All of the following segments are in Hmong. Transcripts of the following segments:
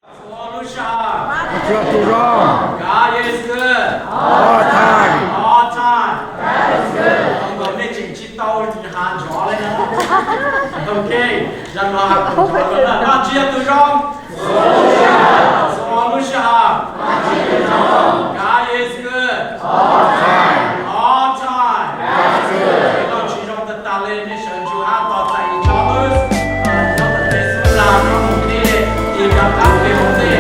Txhua lub sij haj. Txhua tus zoo. God is good. All time. All time. Zoo nkaus nej tseem tsis tau has nrov li na. Ok, zaum no has kom nrov lawm na. Vajtswv yog tus zoo. Txhua lub sij haj. God is good. All time. Vajtswv zoo tag tag li. Nej sawv ntsug hab tos txais ib tsob lub, nyob tom peb xub ntiag, nyob mus qhib, ib nrab qab peb ua ntej.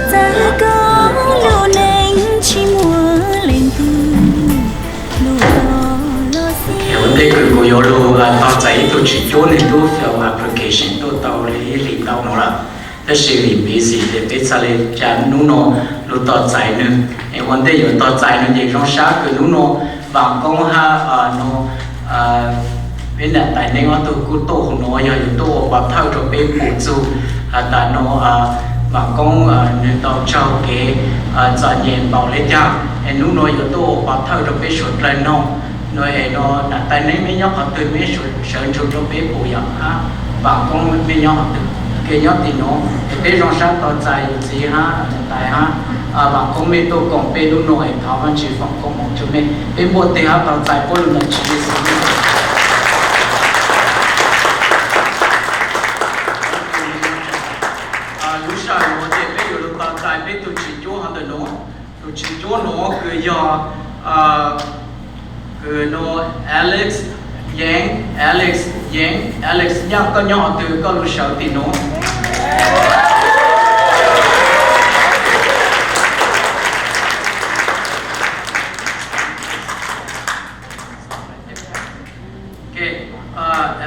Txawm koj lub neej tsis muaj leej twg, lub zog los xij. Ua ntej kws kuv yuav lug tog txais ib tug tswv cuab, nwg tub fill application tuaj tau li ib hlis ntau no lawm, tab sis vim busy ces peb txhad li cas hnub no lug tog txais nwg. Es ua ntej yuav tog txais nwg ces zoo sab kws hnub no Vam Koob hab no peb niam tais neeb ob tug kuj tuaj huv nuav yog yuav tuaj ua pov thawj rua peb pum txug has tas no Vam Koob nwg tau tsaug kev txom nyem npaum le caag es hnub nuav yuav tuaj ua pov thawj rua peb suav dlawg noog. No es no niam tais neeb mej nyob qhov twg, mej sawv ntsug rua peb pum yom, Vam Koob mej nyob qhov twg, ke nyob tim nuav es peb zoo sab tog txais yawm txiv hab niam tais hab Vam Koob mej tuaj koom peb hnub no es thov Vaajtswv foom koob moov rua mej. Peb npuaj teg hab tog txais puab lug ntawm Tswv Yexus. Lub sij hawm nuav ces peb yuav lug tog txais peb tug tswv cuab hov ntawm nuav. Tug tswv cuab nuav kws yog kws no Alex Yeev, Alex Yeev, Alex, nyaj koj nyob qhov twg koj lug sawv tim nuav.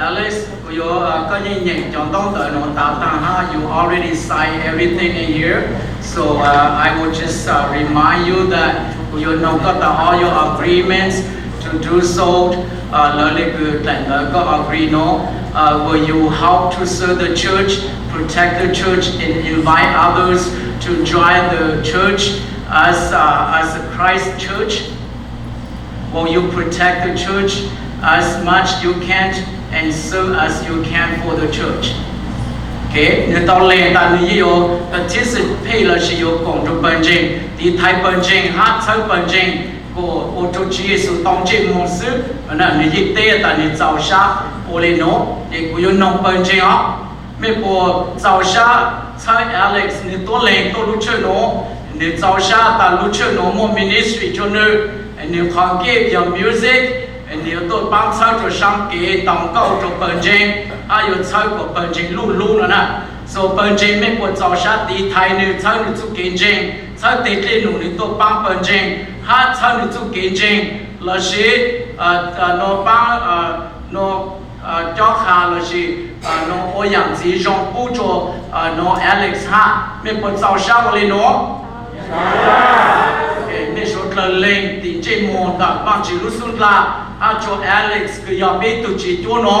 Alex, kuv yuav, koj yeej nyeem cov ntaub ntawv nuav tas taag hab, you already sign everything in here. So I will just remind you that kuv yuav noog koj tas all your agreements to do so, lawv le kws dlaim ntawv koj agree no. Will you help to serve the church, protect the church, and invite others to join the church as, as a Christ church? Will you protect the church as much you can and serve as you can for the church? Nwg tau lees tas nwg yeej yuav participate lossis yuav koom rua pawg ntseeg, tiv thaiv pawg ntseeg hab txhawb pawg ntseeg kuas ua rua Tswv Yexus tau ntsej muag xwb. Nwg yeej teb tas nwg txaus sab ua le nuav, es kuv yuav noog pawg ntseeg os, mej puas txaus sab txhawb Alex nwg tuab leeg tuaj lub church nuav? Nwg txaus sab tas lub church nuav muaj ministry rua nwg, nwg qhov gift yog music, nwg yuav tuaj paab txhawb rua saab kev ntaus nkauj rua pawg ntseeg, hab yuav txhawb kuas pawg ntseeg luj lub no na. So pawg ntseeg mej puas txaus sab tiv thaiv nwg txhawb nwg txuj kev ntseeg, txhawb teg dlej num nwg tuaj paab pawg ntseeg hab txhawb nwg txuj kev ntseeg lossis no paab no cob qha lossis no ua yaam ntxiv zoo pub rua no Alex hab? Mej puas txaus sab ua le nuav? Mej suav dlawg leeg tim ntsej muag ntawm Vaajtswv lub xub ntiag hab rua Alex kws yog peb tug tswv cuab no.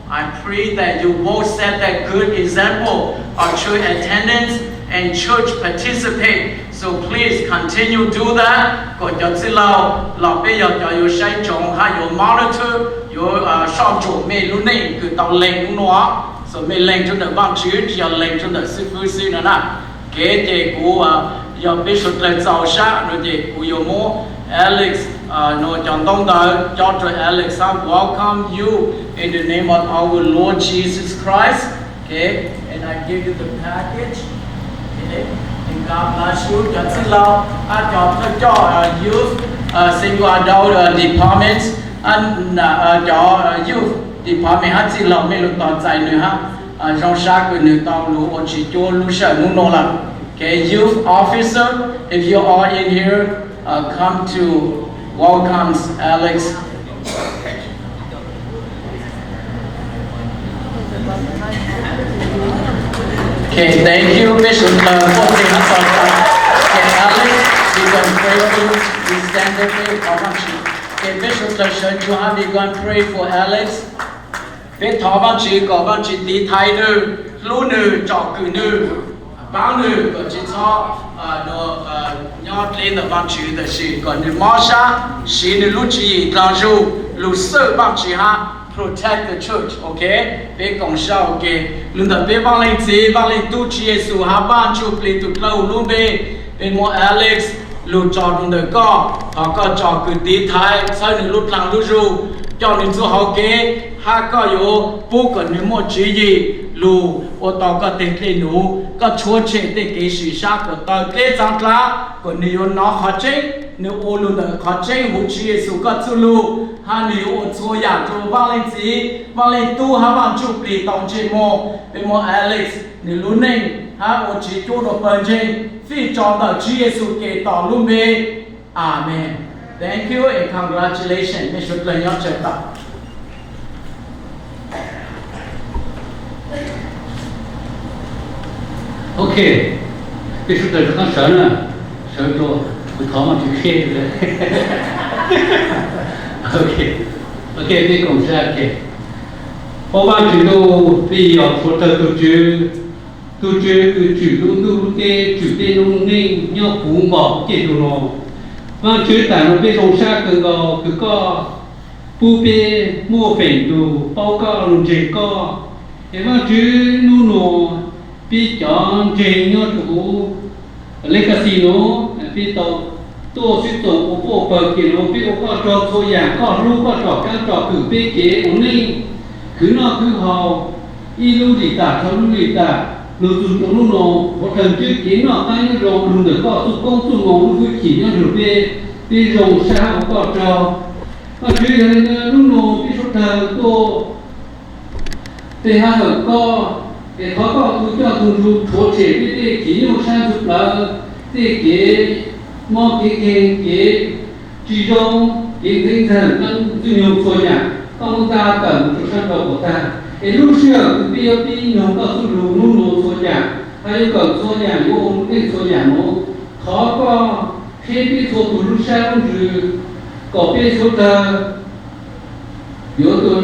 I pray that you both set that good example of church attendance and church participate. So please continue do that. Kuas cov txwj laug los peb yog cov yuav saib ntsoov hab yuav monitor, yuav soj ntsuam mej lub neej kws tau lees hnub nuav. So mej lees rua ntawm Vaajtswv, tsi yog lees rua ntawm xib fwb xwb no na. Kev ces kuv yog peb suav dlawg txaus sab no ces kuv yuav muab Alex no cov ntaub ntawv cob rua Alex hab welcome you in the name of our Lord Jesus Christ. Okay, and I give you the package. Okay, and God bless you. Cov txwj laug hab cov thawj coj youth, single adult departments, cov youth department hab txwj laug mej lug tos txais nwg hab. Zoo sab kws nwg tau lug ua tswv cuab lub sij hawm hnub no lawm. Okay, youth officer, if you are in here, come to welcomes Alex. Okay, thank you. Peb suav dlawg muaj teg hab txog tas. Okay, Alex, you can pray too. Stand up, peb thov Vaajtswv. Ces peb sawv daws sawv tsees, have we gone pray for Alex? Peb thov Vaajtswv kom Vaajtswv tiv thaiv nws, hlub nws, tsom kwm nws, paab nws kom tsi txhob nyob dleb ntawm Vaajtswv, tab sis kom nws mob sab siv nws lub tswv yim dlhau zuj lug xwb, Vaajtswv hab protect the church, ok? Peb koom sab ua ke. Lug ntawm peb Vaaj Leej Txiv, Vaaj Leej Tub, Tswv Yexus hab Vaaj Ntsuj Plig tug dlawb huv lub npe, peb muab Alex lug tso rua ntawm koj, thov koj tsom kwm tiv thaiv txhawb nws lub dlaag lub zug, coj nws txuj hauv kev, hab koj yuav pub kom nws muaj tswv yim lug ua tau koj teg dlej nuv, koj tshuav tshem tej kev sim sab kuas taw dleb txaav dlaav, kom nws yuav nov qhov tseeb, nws ua lug ntawm qhov tseeb huv Tswv Yexus koj txuj lug, hab nws yuav ua txhua yaam rua Vaaj Leej Txiv, Vaaj Leej Tub hab Vaaj Ntsuj Plig tau ntsej muag. Peb muab Alex nws lub neej hab ua Tswv Ntuj dlua pawg ntseeg fij tso ntawm Tswv Yexus Khetos lub npe. Amen. Thank you and congratulations. Mej suav dlawg nyob tsawg tau. Ok, peb suav dlawg rov qaab sawv na, sawv rua, kuv thov Vaajtswv qhia. Ok, ok, peb koom sab ke. Au Vaajtswv Ntuj, peb yog suav dlawg tug Tswv, tug Tswv kws tswm lub ntuj lub teb, tswm peb lub neej nyob puv nkaus lub caij ntuj no. Vaajtswv, taam no peb zoo sab kawg nkaus kws koj pub peb muaj feem lug paub koj lug ntseeg koj. Es Vaajtswv, nub nua peb cov ntseeg nyob rua huv Legacy nuav, peb tau tuaj sib txoos ua puj pawg kev nuav, peb ua koj tsaug txhua yaam, koj hlub koj tsom kaab tsom kwm peb kev ua neej, khwv noj khwv haus, ib lub lim tag rua lub lim tag, lug txug rua nub nua, huv dlaag ntsib kev noj qaab nyob zoo lug ntawm koj txuj koob txuj moo lub hwj chim nyob nrug peb, peb zoo sab ua koj tsaug. Vaajtswv, yog le nuav nub nua peb suav dlawg tuaj tej hab hawm koj, es thov koj tug coj tug nrug rhuav tshem peb tej kev nyuaj sab ntxhw plawv, tej kev mob kev nkeeg, kev tsi zoo, kev ntxeev ntxhee, ntxwg nyoog txhua yaam, koj muab ntaag tawm mus rua sab nraud kom tag. Es lub sij hawm kws peb yuav pib noog koj txuj lug nub nua txhua yaam, hab yuav kawm txhua yaam, yuav ua lub neej txhua yaam nuav, thov koj qheb peb txhua tug lub sab lub ntsws, kom peb suav dlawg yuav tau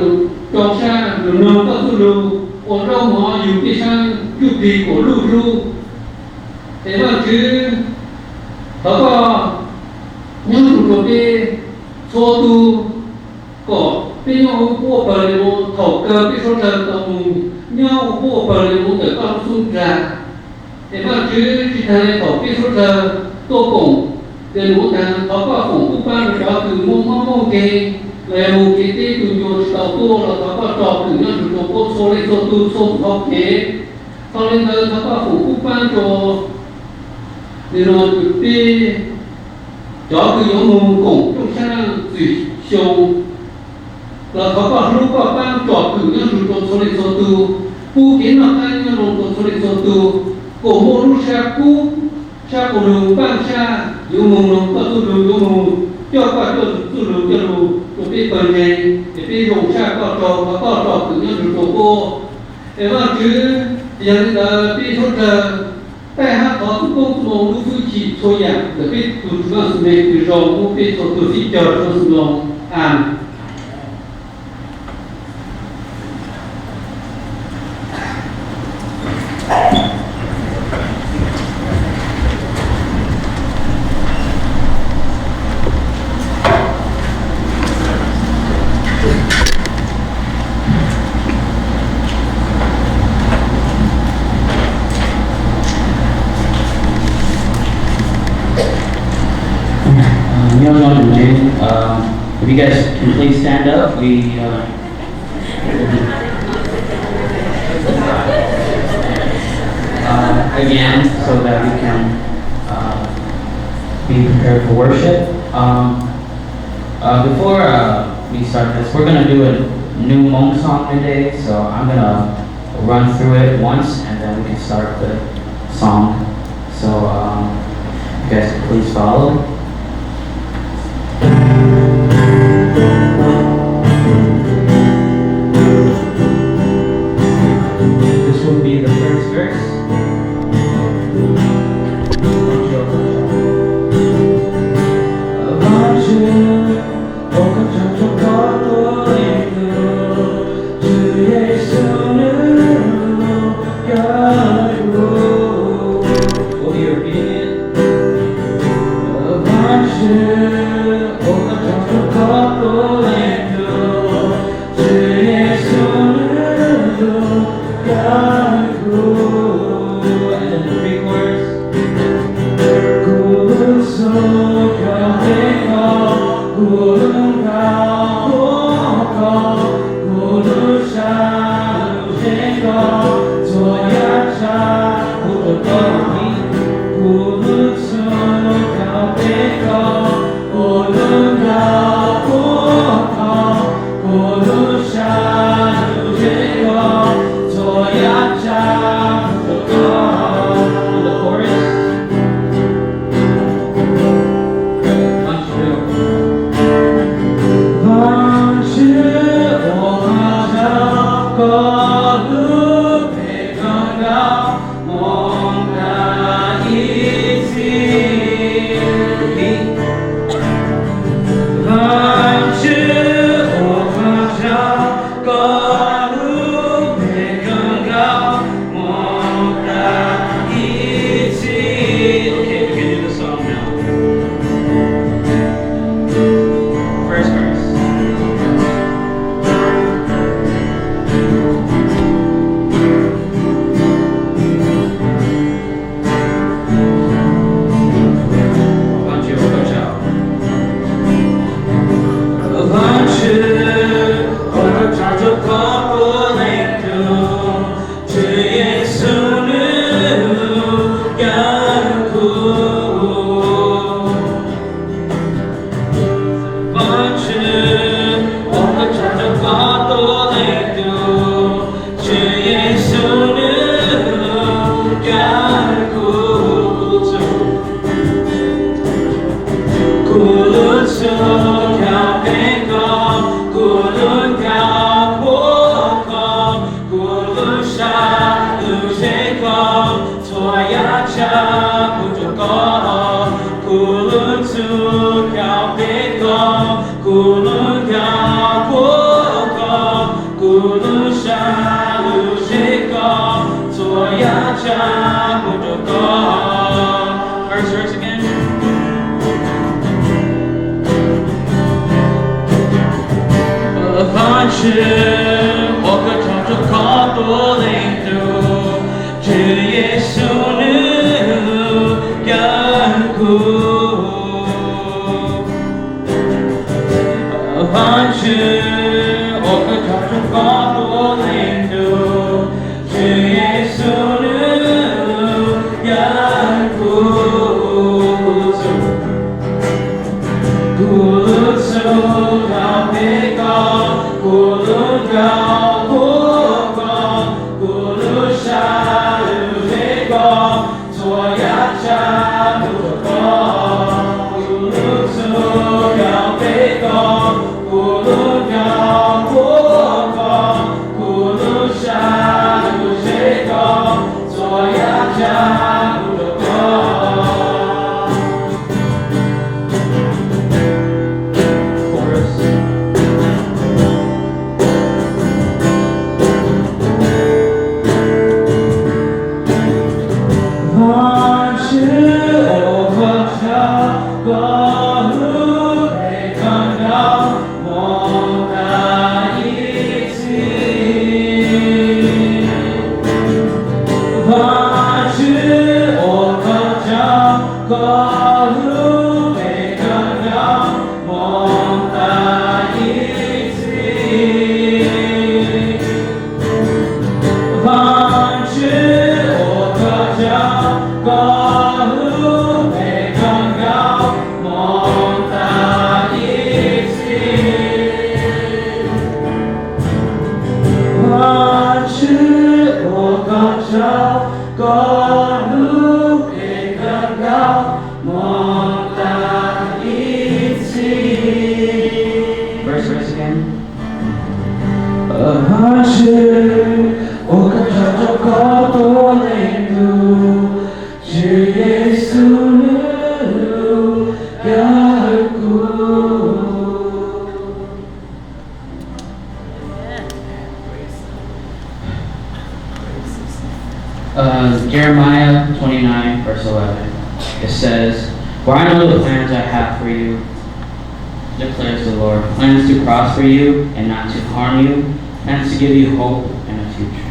rua sab lug noog koj txuj lug, ua zaub mov yug peb sab ntsuj plig kuas luj hlub. Es Vaajtswv, thov koj nyob nrug rua peb txhua tug, kom peb nyob huv puj pawg le nuav, thaum kawg peb suav dlawg tau moog nyob huv puj pawg le nuav ntawm koj lub xub nraag. Es Vaajtswv, tsi taag le thaum peb suav dlawg tuaj koom le nuav taag, thov koj foom kub paab rua cov kws muaj mob muaj nkeeg, los yog moog kev teb tug ncua tsi tau tuaj los thov koj tsom kwm nyob nrug rua puab txhua leej txhua tug txhua txhua kev. Txog le ntawd thov koj foom kub paab rua le nuav peb cov kws yuav moog koom rooj sab txwm xyoo, los thov koj hlub koj paab tsom kwm nyob nrug rua txhua leej txhua tug, pub kev noj qaab nyob zoo rua txhua leej txhua tug, kom muaj lub sab kub sab quas lug npaaj sab yuav moog noog koj txuj lug, yuav moog coj koj txuj lug coj lug rua peb pawg ntseeg, es peb zoo sab koj tsaug, thov koj tsom kwm nyob nrug rua puab. Es Vaajtswv, yog le ntawd peb suav dlawg taij hab thov txuj koob txuj moo lub hwj chim txhua yaam ntawm peb tug Tswv Vaajtswv me kws zoo muab peb txhua tug sib cog rua xwb loo. Amees. Uh, nyob nyob rua neb, uh, if you guys can please stand up, we, uh, uh, again, so that we can, uh, be prepared for worship. Um, uh, before, uh, we start this, we're gonna do a new Hmong song today, so I'm gonna run through it once, and then we can start the song. So, um, you guys can please follow. This will be the first verse. Koj lub npe kho nrau mus tas ib txhis. Vaajtswv ua koj tsaug, koj lub npe kho nrau mus tas ib txhis. Okay, we can do the song now. First verse. Vaajtswv ua koj tsaug. Vaajtswv ua koj tsaug rua koj puav leej tug, Tswv Yexus nwg kawg kuv. Vaajtswv ua koj tsaug rua koj puav leej tug, Tswv Yexus nwg kawg kuv. Kuv lub txuj khaum peb koj, kuv lub nkaus puab koj, kuv lub sab lub zeb koj, txhua yav tsav pub rua koj. Kuv lub txuj khaum peb koj, kuv lub nkaus puab koj, kuv lub sab lub zeb koj, txhua yav tsav pub rua koj. First verse again. Vaajtswv ua koj tsaug rua koj puav leej tug, Tswv Yexus nwg kawg kuv. Vaajtswv ua koj tsaug rua koj puav leej tug, Tswv Yexus nwg kawg kuv. Kuv lub txuj khaum peb koj, kuv lub nkaus puab koj, kuv lub sab lub zeb koj, txhua yav tsav pub rua koj. Kuv lub txuj khaum peb koj, kuv lub nkaus puab koj, kuv lub sab lub zeb koj, txhua yav tsav pub rua koj. Chorus. Vaajtswv ua koj tsaug, koj lub npe kho nrau mus tas ib txhis. Vaajtswv ua koj tsaug, koj lub npe kho nrau mus tas ib txhis. Vaajtswv ua koj tsaug, koj lub npe kho nrau mus tas ib txhis. Vaajtswv ua koj tsaug, koj lub npe kho nrau mus tas ib txhis. Verse, verse again. Vaajtswv ua koj tsaug rua koj puav leej tug, Tswv Yexus nwg kawg kuv. Uh, Jeremiah twenty-nine, verse eleven. It says, "For I know the plans I have for you, declares the Lord, plans to prosper you and not to harm you, plans to give you hope and a future."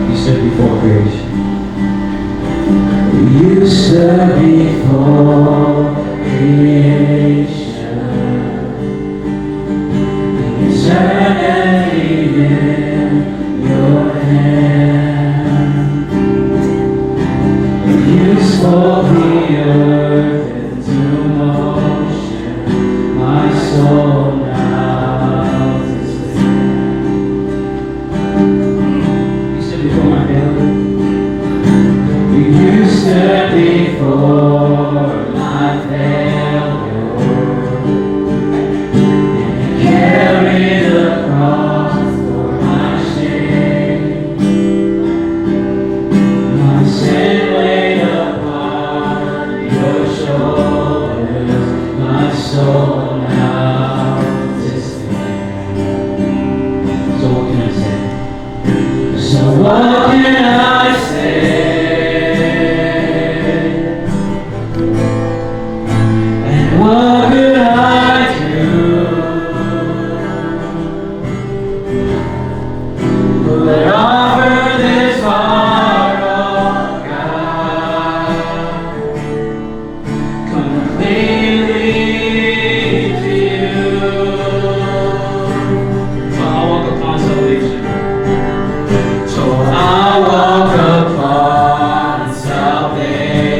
You stood before creation. You stood before creation. Eternity in your hand. You spoke the earth into motion. My soul now to sing. Before my failure, and carry the cross for my shame. My sin laid upon your shoulders, my soul now to sing. So what can I say? So what can I say? And what could I do but offer this heart, oh God, completely to you? So I walk upon salvation. So I walk upon salvation.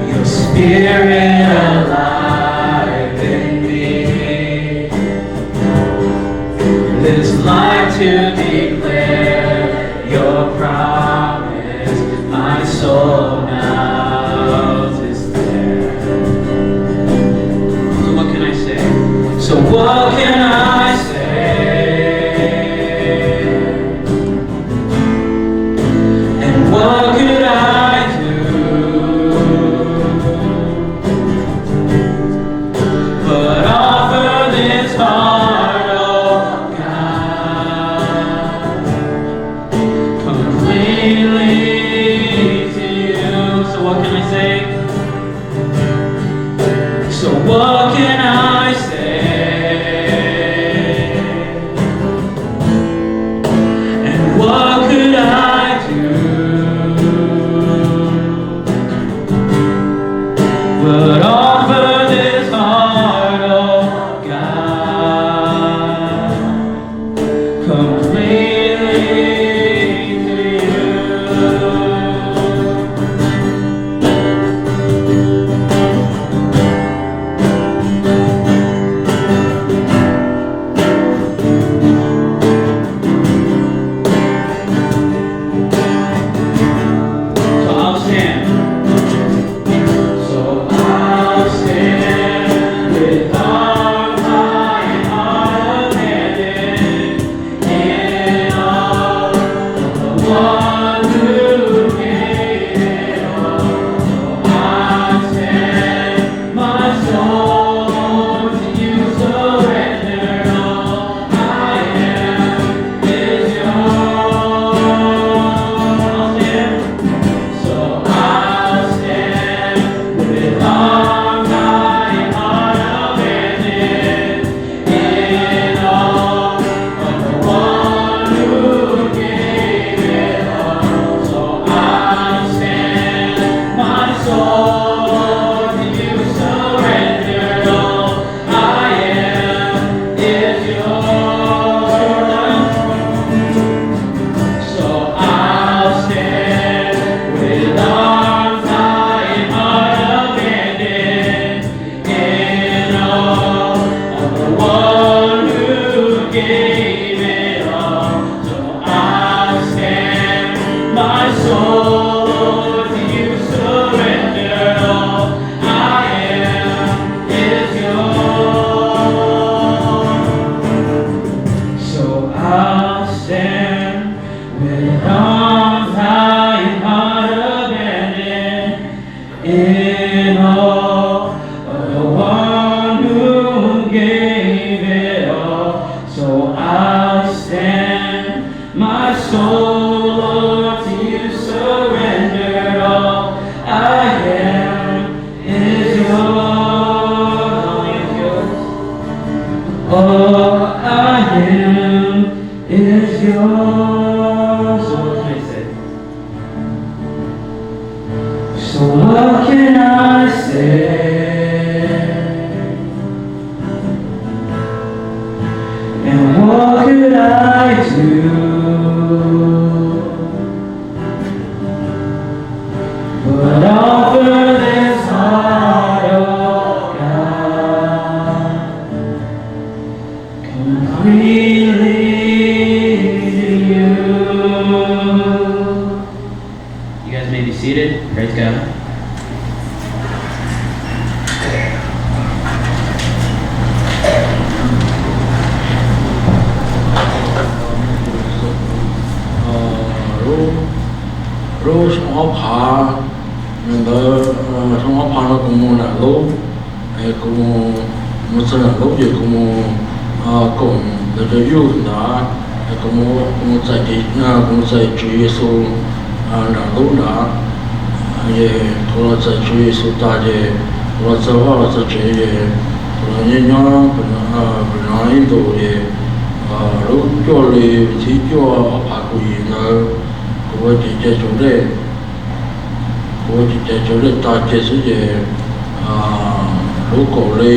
Your spirit alive in me. This life to declare your promise, my soul now to stand. So what can I say? So what can I say? And what could I do but offer this heart, oh God, completely to you? So what can I say? So what can I say? And what could I do but offer this heart, oh God, completely to you? So I'll stand. So I'll stand with arms high and heart abandoned in awe of the one who gave it all. So I stand, my soul to you surrender all. I am is yours. I'll stand. So I'll stand with arms high and heart abandoned in awe of the one who gave it all. So I'll stand, my soul to you surrender all. I am is yours. So I'll stand with arms high and heart abandoned in awe of the one who gave it all. So I stand, my soul to you surrender all. I am is yours. So I'll stand with arms high and heart abandoned in awe of the one who gave it all. So I'll stand, my soul, Lord, to you surrender all. I am is yours. All I am is yours. So what can I say? So what can I say? And what could I do but offer this heart, oh God, completely to you? Thiab lub, lub xyoo ob phav ntawd, xyoo ob phav no kuv mus nram lub, kuv mus txog nram lub ces kuv mus koom ntawm cov youth ntawd, kuv mus txais, kuv mus txais Tswv Yexus nram lub ntawd. Ces kuv los txais Tswv Yexus tas ces kuv los txog vaj los txog tsev ces kuv los nyob nyob pem no ib ntus ces lub cuaj hli thib cuaj ob phav kaum yim ntawd, kuv ua kev cai tsov dej, kuv ua kev cai tsov dej tag kiag xwb ces lub kaum hli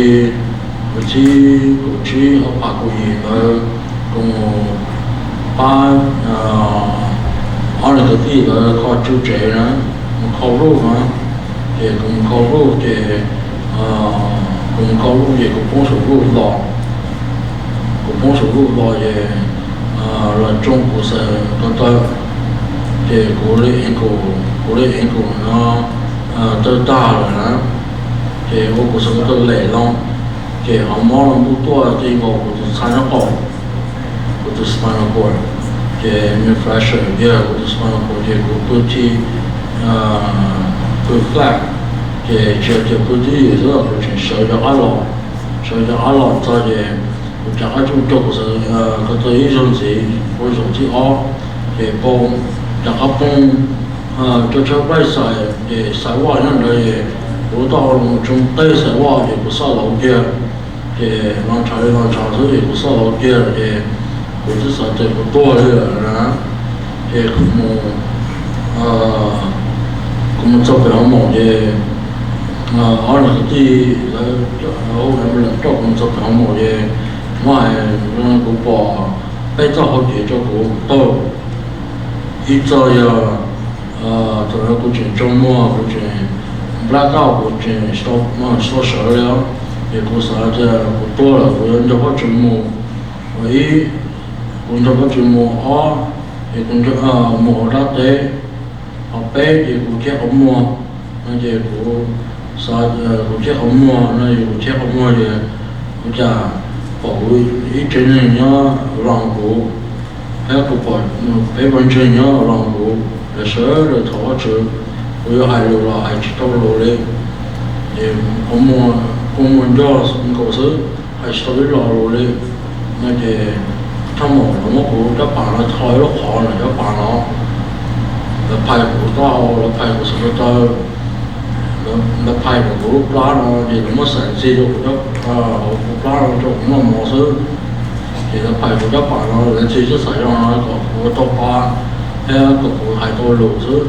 thib kaum tsib ob phav kaum yim ntawd, kuv mus pab ob niag kwv tij lawv kho tswv tsev na, mus kho voj na. Ces kuv mus kho voj ces, kuv mus kho voj ces kuv poob saum voj los, kuv poob saum voj los ces los tsoo kuv xav ko taw, ces kuv li ev, kuv li ev kuv no tawg tag lawm na, ces ua kuv xav ko taw lem loo, ces ho mob los npuj tuaj ti nkaus kuv tus txhab nyob qaum, kuv tus spinal cord, ces nws fracture kiag kuv tus spinal cord ces kuv pw tsis, pw flat, ces tsis yog tias pw twj ywm xwb, kuv tseem sawv rov qab los, sawv rov qab los txog ces kuv rov qab tsuj cog kuv xav ko taw ib zaug ntxiv, ua zaum thib ob, ces poob, rov qab poob rau tshav plaij xais ces xais voj nyob ntawd ces kuv lub taub hau los tsoo teb xais voj ces kuv xaj laus kiag, ces los ntshav li los ntshav xwb ces kuv xaj laus kiag ces kuv twb xav tias kuv tuag li lawm na, ces kuv mus, kuv mus txog pem hoo maum ces ob niag kwv tij lawv, lawv coj kuv mus txog pem hoo maum ces muab hais, kuv pom peb txoj hau kev rau kuv taug, ib txoj yog thaum ntawd kuv tseem tsaug muag, kuv tseem black out, kuv tseem tsis tau sawv li os, ces kuv xav tias kuv tuag lawm kuv yuav nrog Vajtswv mus, ua ib, kuv nrog Vajtswv mus, ob, ces kuv mus ua dab teb, ho peb ces kuv thiab qhov muag no ces kuv xav, kuv thiab qhov muag no ces kuv thiab qhov muag ces kuv cas pom kuv ib tsev neeg nyob los kuv, thiab kuv pom peb pawg ntseeg nyob los kuv, lawv sawv daws thov Vajtswv, kuv yuav hais lus los hais tsis tau lus li, ces qhov muag kua muag ncog nkaus xwb, hais tsis tau ib lo lus li. No ces thaj maum lawv muab kuv caj pas no tho ib lub qhov ntawm caj pas no, lawv phais kuv taub hau, lawv phais kuv xav ko taw, lawv phais kom kuv lub plab no ces lawv muab xaim ntxig rau kuv, hauv kuv plab no rau kuv noj mov xwb. Ces lawv phais kuv caj pas no, lawv ntxig xwb xav zoo no kom kuv ua tau pa thiab kom kuv hais tau lus xwb.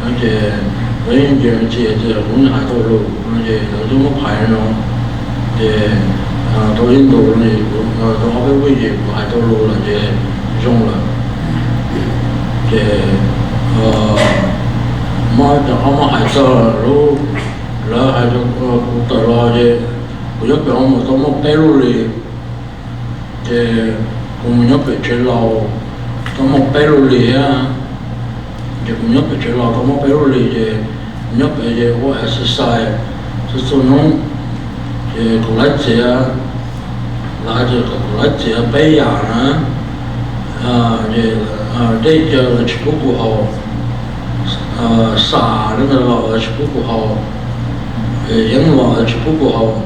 No ces lawv yeej ntsia ntsia tias kuv yeej hais tau lus no ces lawv twb muab phais no. Ces tau ib ntus no es kuv tau ob peb vij ces kuv hais tau lus lawm ces zoo lawm. Ces muab cov qhov muab hais txog lub, lawv hais rau kuv tawm los ces kuv nyob pem hoo maum tau muaj peb lub hlis. Ces kuv mus nyob pem tsev laus tau muaj peb lub hlis thiab. Ces kuv nyob pem tsev laus tau muaj peb lub hlis ces kuv nyob pem ces ua exercise txhua txhua hnub. Ces kuv laib txiav, lawv hais tias kom kuv laib txiav peb yam na, dej cawv lawv tsis pub kuv haus, xas li ntawd los lawv tsis pub kuv haus, yeeb los lawv tsis pub kuv haus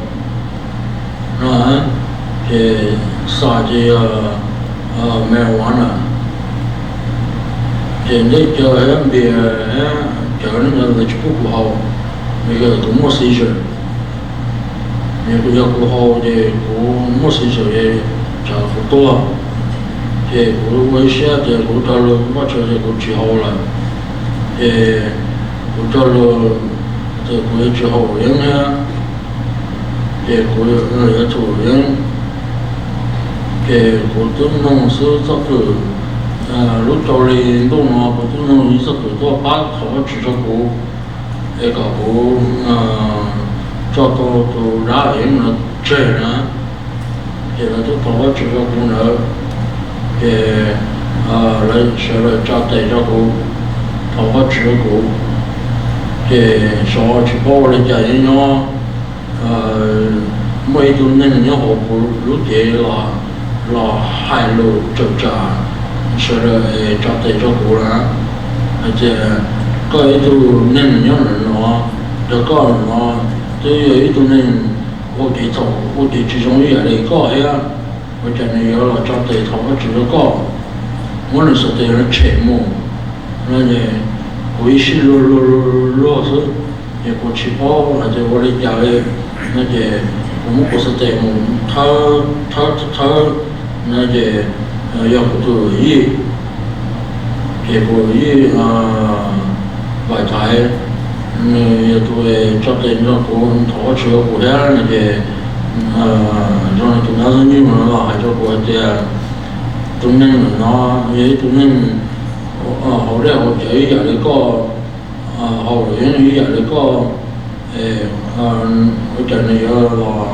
no. Ces xas ces yog marijuana, ces dej cawv thiab npias thiab cawv li ntawd lawv tsis pub kuv haus, vim yog kuv muaj seizure. Yog kuv, yog kuv haus ces kuv muaj seizure ces tsam kuv tuag. Ces kuv ua ib siab tias kuv raws lus Vajtswv ces kuv tsis haus lawm. Ces kuv raws lus tias kuv yuav tsis haus yeeb thiab, ces kuv yuav tsum yeeb. Ces kuv twb mloog xwb txoj kwm, lub rau hli ntuj no kuv twb mloog ib txoj kwm tuaj pab thov Vajtswv rau kuv, es kom kuv tso tau tus dab yeeb no tseg na. Ces lawv twb thov Vajtswv rau kuv ntawd, ces lawv sawv daws tsa tes rau kuv, thov Vajtswv rau kuv. Ces xyov tsis paub ua li cas nyob nyob muaj ib tug neeg nyob hauv kuv lub cev los hais lus tawm tsam sawv daws es tso tes rau kuv na, hais tias koj ib tug neeg nyob ntawm no, yog koj ntawm no twb yog ib tug neeg ua kev txhaum ua kev tsis zoo ib yam li koj thiab, ua cas nws yuav los tso tes thov Vajtswv rau koj, muab nws xov tes no tshem mus no es kuv ib sij luag luag luag luag xwb, ces kuv tsis paub hais tias ua li cas li no ces kuv muab kuv xov tes mus thawb thawb thawb no ces yog kuv tus yij, ces kuv yij Npaim Thaiv, nws yog tus tso tes nrog kuv thov Vajtswv rau kuv thiab no ces zoo li tus dab xib nyuj no los hais rau kuv hais tias tus neeg ntawm no yog ib tug neeg haus dej haus cawv ib yam li koj, haus yeeb ib yam li koj, ua cas nws yuav los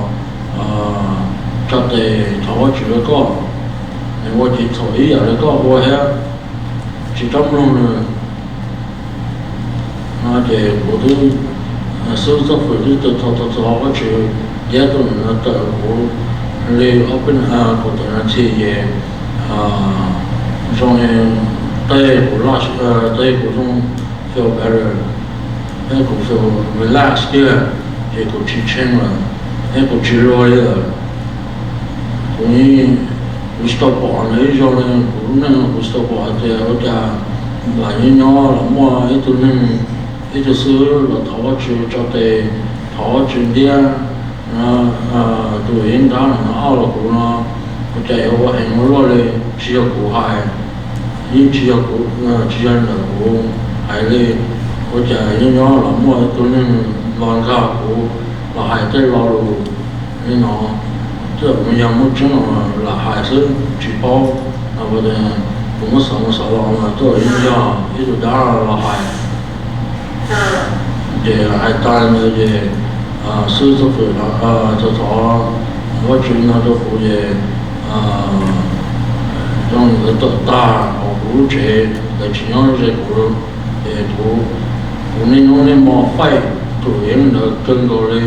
tso tes thov Vajtswv rau koj, nws ua kev txhaum ib yam li koj ua thiab, tsis txhob mloog nws. No ces kuv twb, xib hwb Txoj Fwm twb tau txog Vajtswv ntiab tus ntawm no tawm kuv li ob peb kaum tawm nas this ces zoo li tej kuv laj tej kuv zoo feel better, thiab kuv feel relax tiag, ces kuv tsis tshee lawm thiab kuv tsis luag li lawm. Kuv, kuv tsis tau pom nws ib zaug li, kuv lub neej kuv tsis tau pom hais tias ua cas nplam nyob nyob los muaj ib tug neeg, ib tug xib hwb los thov Vajtswv tso tes, thov Vajtswv ntiab tus yeeb nrab no ob los kuv no, ua cas yuav ua heev ua luaj li, tsis yog kuv hais, yeej tsis yog kuv, tsis yog ntawm kuv hais li, ua cas nyob nyob los muaj ib tug neeg los nkag kuv los hais tej lo lus li no, twb yog muaj tseeb los lam hais xwb tsis paub, kuv muab xav mus xav los mas twb yeej yog ib tug dab los hais. Ces hais tas ntawd ces xib hwb Txoj Fwm tau thov Vajtswv no rau kuv ces zoo li nkawd tawm tag hauv kuv lub tsev, nkawd tsis nyob ze kuv, ces kuv, kuv niaj hnub niaj hmo faib tus yeeb ntawd kawg nkaus li.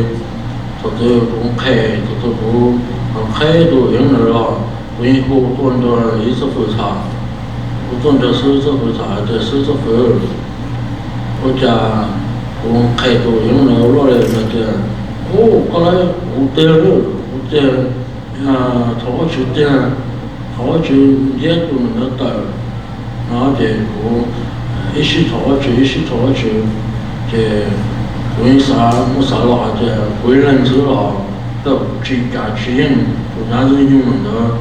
Thaum twg kuv nqhes, thaum twg kuv nqhes tus yeeb ntawd los kuv yeej hu tuaj nrog xib hwb Txoj Fwm tham, hu tuaj nrog xib hwb Txoj Fwm tham hais tias xib hwb Txoj Fwm, ua cas kuv nqhes tus yeeb ntawd luaj li no tias, ub, koj lawm, kuv tiag lawm, kuv tiag, thov Vajtswv tiag, thov Vajtswv ntiab tus ntawd tawm no ces kuv ib sij thov Vajtswv ib sij thov Vajtswv, ces kuv yeej xav mus xav los hais tias kuv ib leeg xwb los tsis kav tsis yeej tus dab xib nyuj ntawd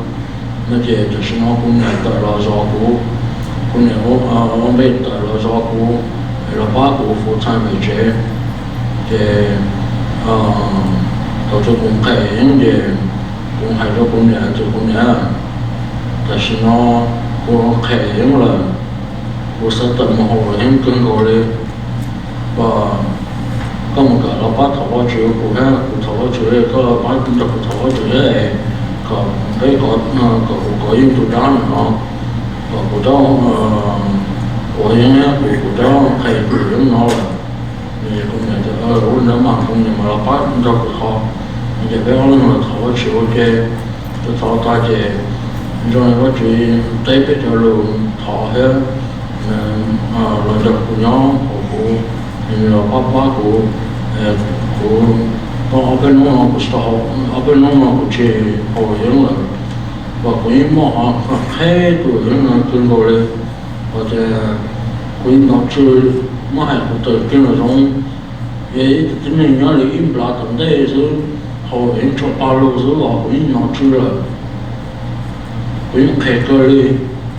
no ces tam sim no kuv niam tawm los zov kuv, kuv niam ua npe tawm los zov kuv, los pab kuv full time pem tsev. Ces thaum twg kuv nqhes yeeb ces kuv hais rau kuv niam tias kuv niam, tam sim no kuv nqhes yeeb lawm, kuv xav tawm mus haus yeeb kawg nkaus li, koj mus kam los pab thov Vajtswv kuv thiab, kuv thov Vajtswv koj pab nrog kuv thov Vajtswv thiab, kom peb, kom kuv kov yeej tus dab no no, kom kuv rov ua yeeb, kuv, kuv rov nqhes tus yeeb no lawm. Kuv niam tias ua li ntawd mas kuv niam mam los pab nrog kuv thov. Ces peb ob leeg los thov Vajtswv ua ke, thov tag ces zoo li Vajtswv teb peb cov lus thov thiab los nrog kuv nyob hauv kuv, los pab pab kuv. Kuv tau ob peb hnub no kuv tsis tau, ob peb hnub no kuv tsis haus yeeb lawm, uas kuv yeej muaj qhov qheb tus yeeb no kawg nkaus li. Uas tias kuv yeej hnov tsw, muab hais kuv tawm kiag los zoo, yog ib tug tib neeg nyob li ib nplab tom ntej xwb, haus yeeb tshaj plaws lug xwb los kuv yeej hnov tsw lawm. Kuv yeej nqhes kawg li,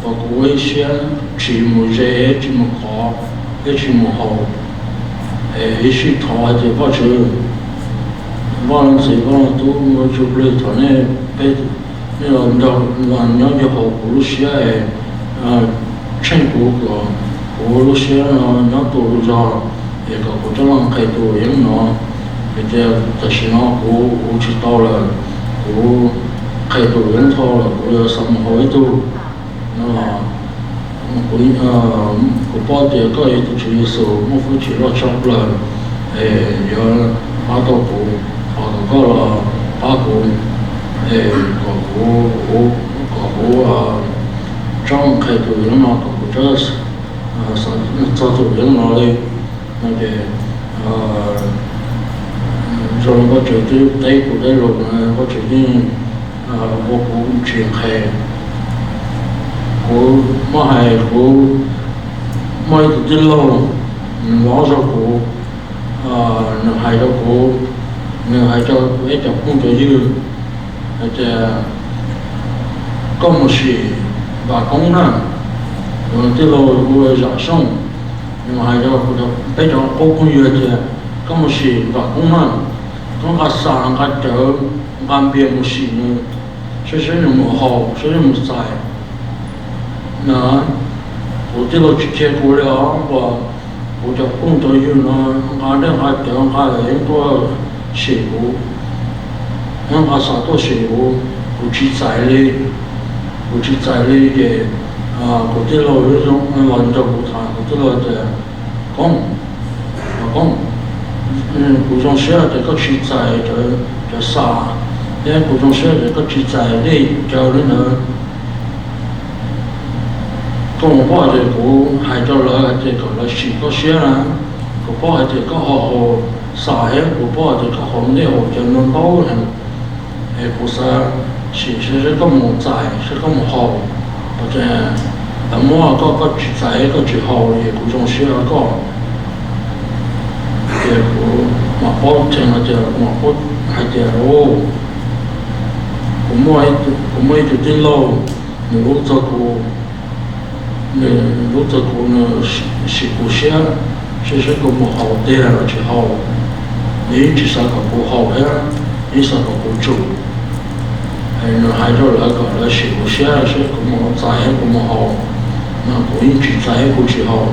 uas kuv ua ib siab tsis mus ze, tsis mus kov, thiab tsis mus haus. Es ib sij thov hais tias Vajtswv, Vaj Leej Txiv Vaj Leej Tub Vaj Ntsuj Plig, thov nej, peb, nej los nrog, los nyob nyob hauv kuv lub siab es tsheej kuv kom kuv lub siab no nyob tus zog, es kom kuv txhob los nqhes tus yeeb no. Vim tias tam sim no kuv ua tsis tau lawm, kuv nqhes tus yeeb dhau lawm, kuv yuav xav mus haus ib tug no los Kuv, kuv paub tias koj yog tus Tswv Yexus muaj hwj chim loj tshaj plaws, es yuav pab tau kuv, thov kom koj los pab kuv, es kom kuv, kom kuv txhob nqhis tus yoov no, kom kuv txhob txog tus yoov no li. No ces zoo li Vajtswv twb teb kuv tej lus na, Vajtswv yeej ua kuv tsis nqhis. Kuv muab hais, kuv muaj ib tug tij laug, nws los zov kuv, nws hais rau kuv, nws hais rau kuv ib cov phooj cov ywg hais tias, koj mus sim Vam Koob na, tij laug hu ua Zam Xyooj, nws hais rau peb cov qub phooj ywg tias, koj mus sim Vam Koob na, koj nqa xas nqa cawv nqa npias mus sim nws, saib seb nws mus haus saib seb mus txais na. Kuv tij laug tsis kiag kuv li os, kuv cov phooj cov ywg no nqa dej nqa cawv nqa yeeb tuaj sim kuv, nqa xas tuaj sim kuv, kuv tsis txais li. Kuv tsis txais li ces kuv tij laug los nrog kuv tham, kuv tij laug tias, Koob, Koob, kuv zoo siab tias koj tsis txais cov xas, thiab kuv zoo siab tias koj tsis txais dej cawv li ntawd. Koj mus paub hais tias kuv hais rau lawv hais tias kom lawv sim koj siab na, kuv paub hais tias koj ho haus xas thiab kuv paub hais tias koj haus dej haus cawv ntau ntau heev, es kuv xav sim saib seb koj mus txais saib koj mus haus, ces lawv muab koj koj tsis txais koj tsis haus es kuv zoo siab koj. Ces kuv mam paub cheem hais tias, kuv mam paub hais tias, kuv muaj ib tug tij laug, nws lub txog kuv, nws lub txog kuv, nws sim kuv siab, saib seb kuv mus haus tiag los tsis haus. Nws yeej tsis xav kom kuv haus thiab, yeej xav kom kuv tsum. Nws hais rau lawv kom lawv sim kuv siab seb kuv mus txais thiab kuv mus haus, mas kuv yeej tsis txais thiab kuv tsis haus.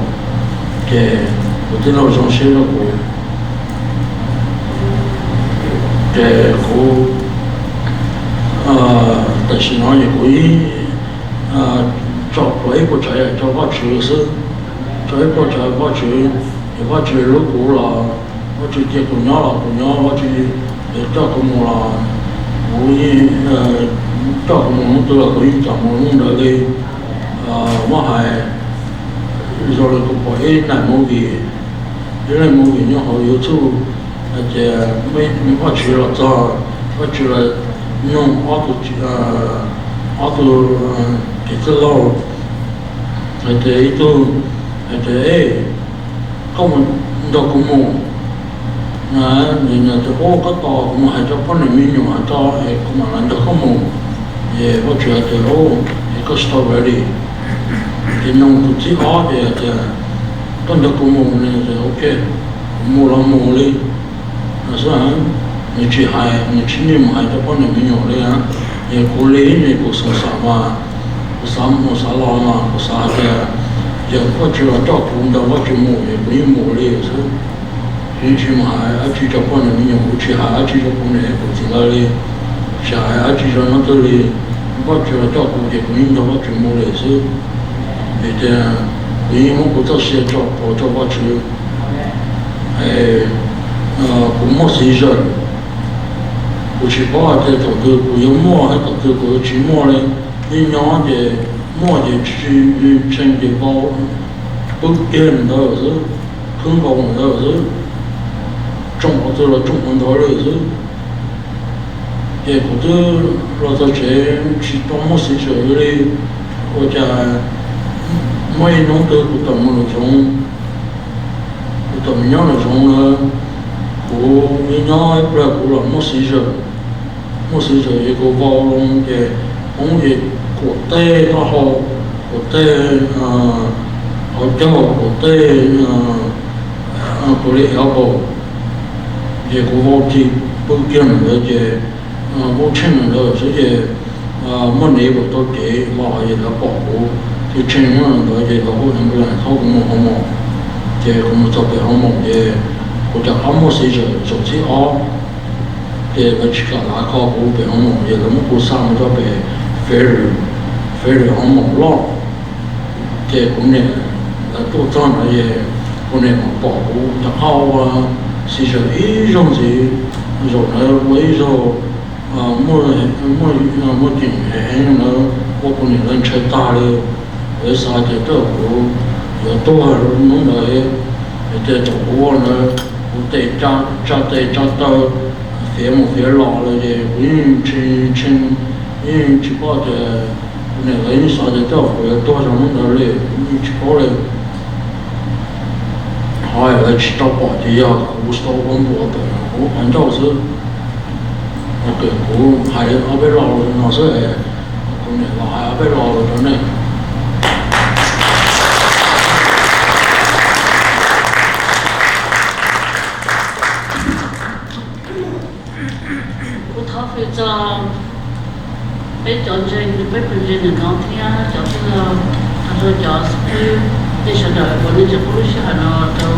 Ces kuv tij laug zoo siab rau kuv. Ces kuv, tam sim no ces kuv ib tso pluav ib puas tsav yam rau Vajtswv xwb, tso ib puas tsav Vajtswv, ces Vajtswv hlub kuv los Vajtswv cia kuv nyob los kuv nyob, Vajtswv coj kuv mus los kuv yeej, coj kuv mus hnub twg los kuv yeej caum mus hnub ntawd li. Muab hais zoo li kuv pom ib daim movie, ib daim movie nyob hauv YouTube hais tias Vajtswv los txog, Vajtswv los nug ob tug, ob tug txiv txwj laug hais tias, ib tug hais tias, koj mus nrog kuv mus na, nws tias, ub, koj tos kuv mus hais rau poj niam me nyuam hais tso es kuv mam li nrog koj mus. Ces Vajtswv hais tias, ub, es koj tsis tau ready. Ces nug tus thib ob ces hais tias, koj nrog kuv mus ne? Ces ok, kuv mus los mus li no xwb. Nws tsis hais, nws tsis niaj mus hais rau poj niam me nyuam li. Yog kuv li ne, kuv xav mas, kuv xav mus xav los mas kuv xav hais tias yog Vajtswv los coj kuv nrog Vajtswv mus es kuv yeej mus li xwb. Kuv yeej tsis mus hais dab tsi rau poj niam me nyuam, kuv tsis hais dab tsi rau kuv niam kuv txiv lawv li, tsis hais dab tsi rau leej twg li. Vajtswv los coj kuv ces kuv yeej nrog Vajtswv mus li xwb. Vim tias kuv yeej muab kuv txoj sia tso rau Vajtswv. Kuv muaj xiv zawm, kuv tsis paub hais tias thaum twg kuv yuav muaj thiab thaum twg kuv yuav tsis muaj li. Yeej nyob ces muaj ces tsis tshee ces vau pw kiag ntawd xwb, khwb nkaus ntawd xwb, tsoo qhov twg los tsoo qhov ntawd li xwb. Ces kuv twb los txog tsev tsis tau muaj xiv zawm li. Ua cas muaj ib hnub twg kuv tawm mus lawm zoov, kuv tawm mus nyob lawm zoov lawm, kuv nyob ib pliag kuv los muaj xiv zawm. Muaj xiv zawm ces kuv vau loo ces poob ces kuam tej taub hau, kuam tej hauv caug, kuam tej, kuv li elbow, ces kuv vau kiag pw kiag ntawd ces kuv tsheej ntawd xwb ces muaj neighbor taug kev los es lawv pom kuv thiaj tsheej nyob ntawd ces lawv hu ambulance thauj kuv mus hoo maum. Ces kuv mus txog pem hoo maum ces kuv rov qab muaj xiv zawm zaum thib ob, ces lawv tsis kam lav kho kuv pem hoo maum ces lawv muab kuv xa mus rau pem ferry, ferry hoo maum loj. Ces kuv niam lawv tuaj txog ntawd es kuv niam mam pom kuv rov qab ua xi zawm ib zaug ntxiv, zaum ntawd ua ib zaug muaj ceem heev ntawd ua kuv niam lawv ntshai tag li. Lawv xav tias tej zaum kuv yuav tuag hnub ntawd, ces thaum kuv ua ntawd kuv tes tsa tes tsa taw, fiav mus fiav los lawm ces kuv yeej tsis, yeej tsis paub tias kuv niam lawv yeej xav tias tej zaum kuv yuav tuag rau hnub ntawd li, kuv yeej tsis paub li. Ho lawv tsis tau pom ces yog kuv tau ua npua tawm kuv qhov ncauj xwb. Kuv hais ob peb lo no xwb, kuv niam los hais ob peb lo rau nej. Kuv thov hwm txog peb cov ntseeg, peb pawg ntseeg ntawm no thiab cov tij laug, rau cov xib hwb, nej sawv daws uas nej tseem pub lub sij hawm no rau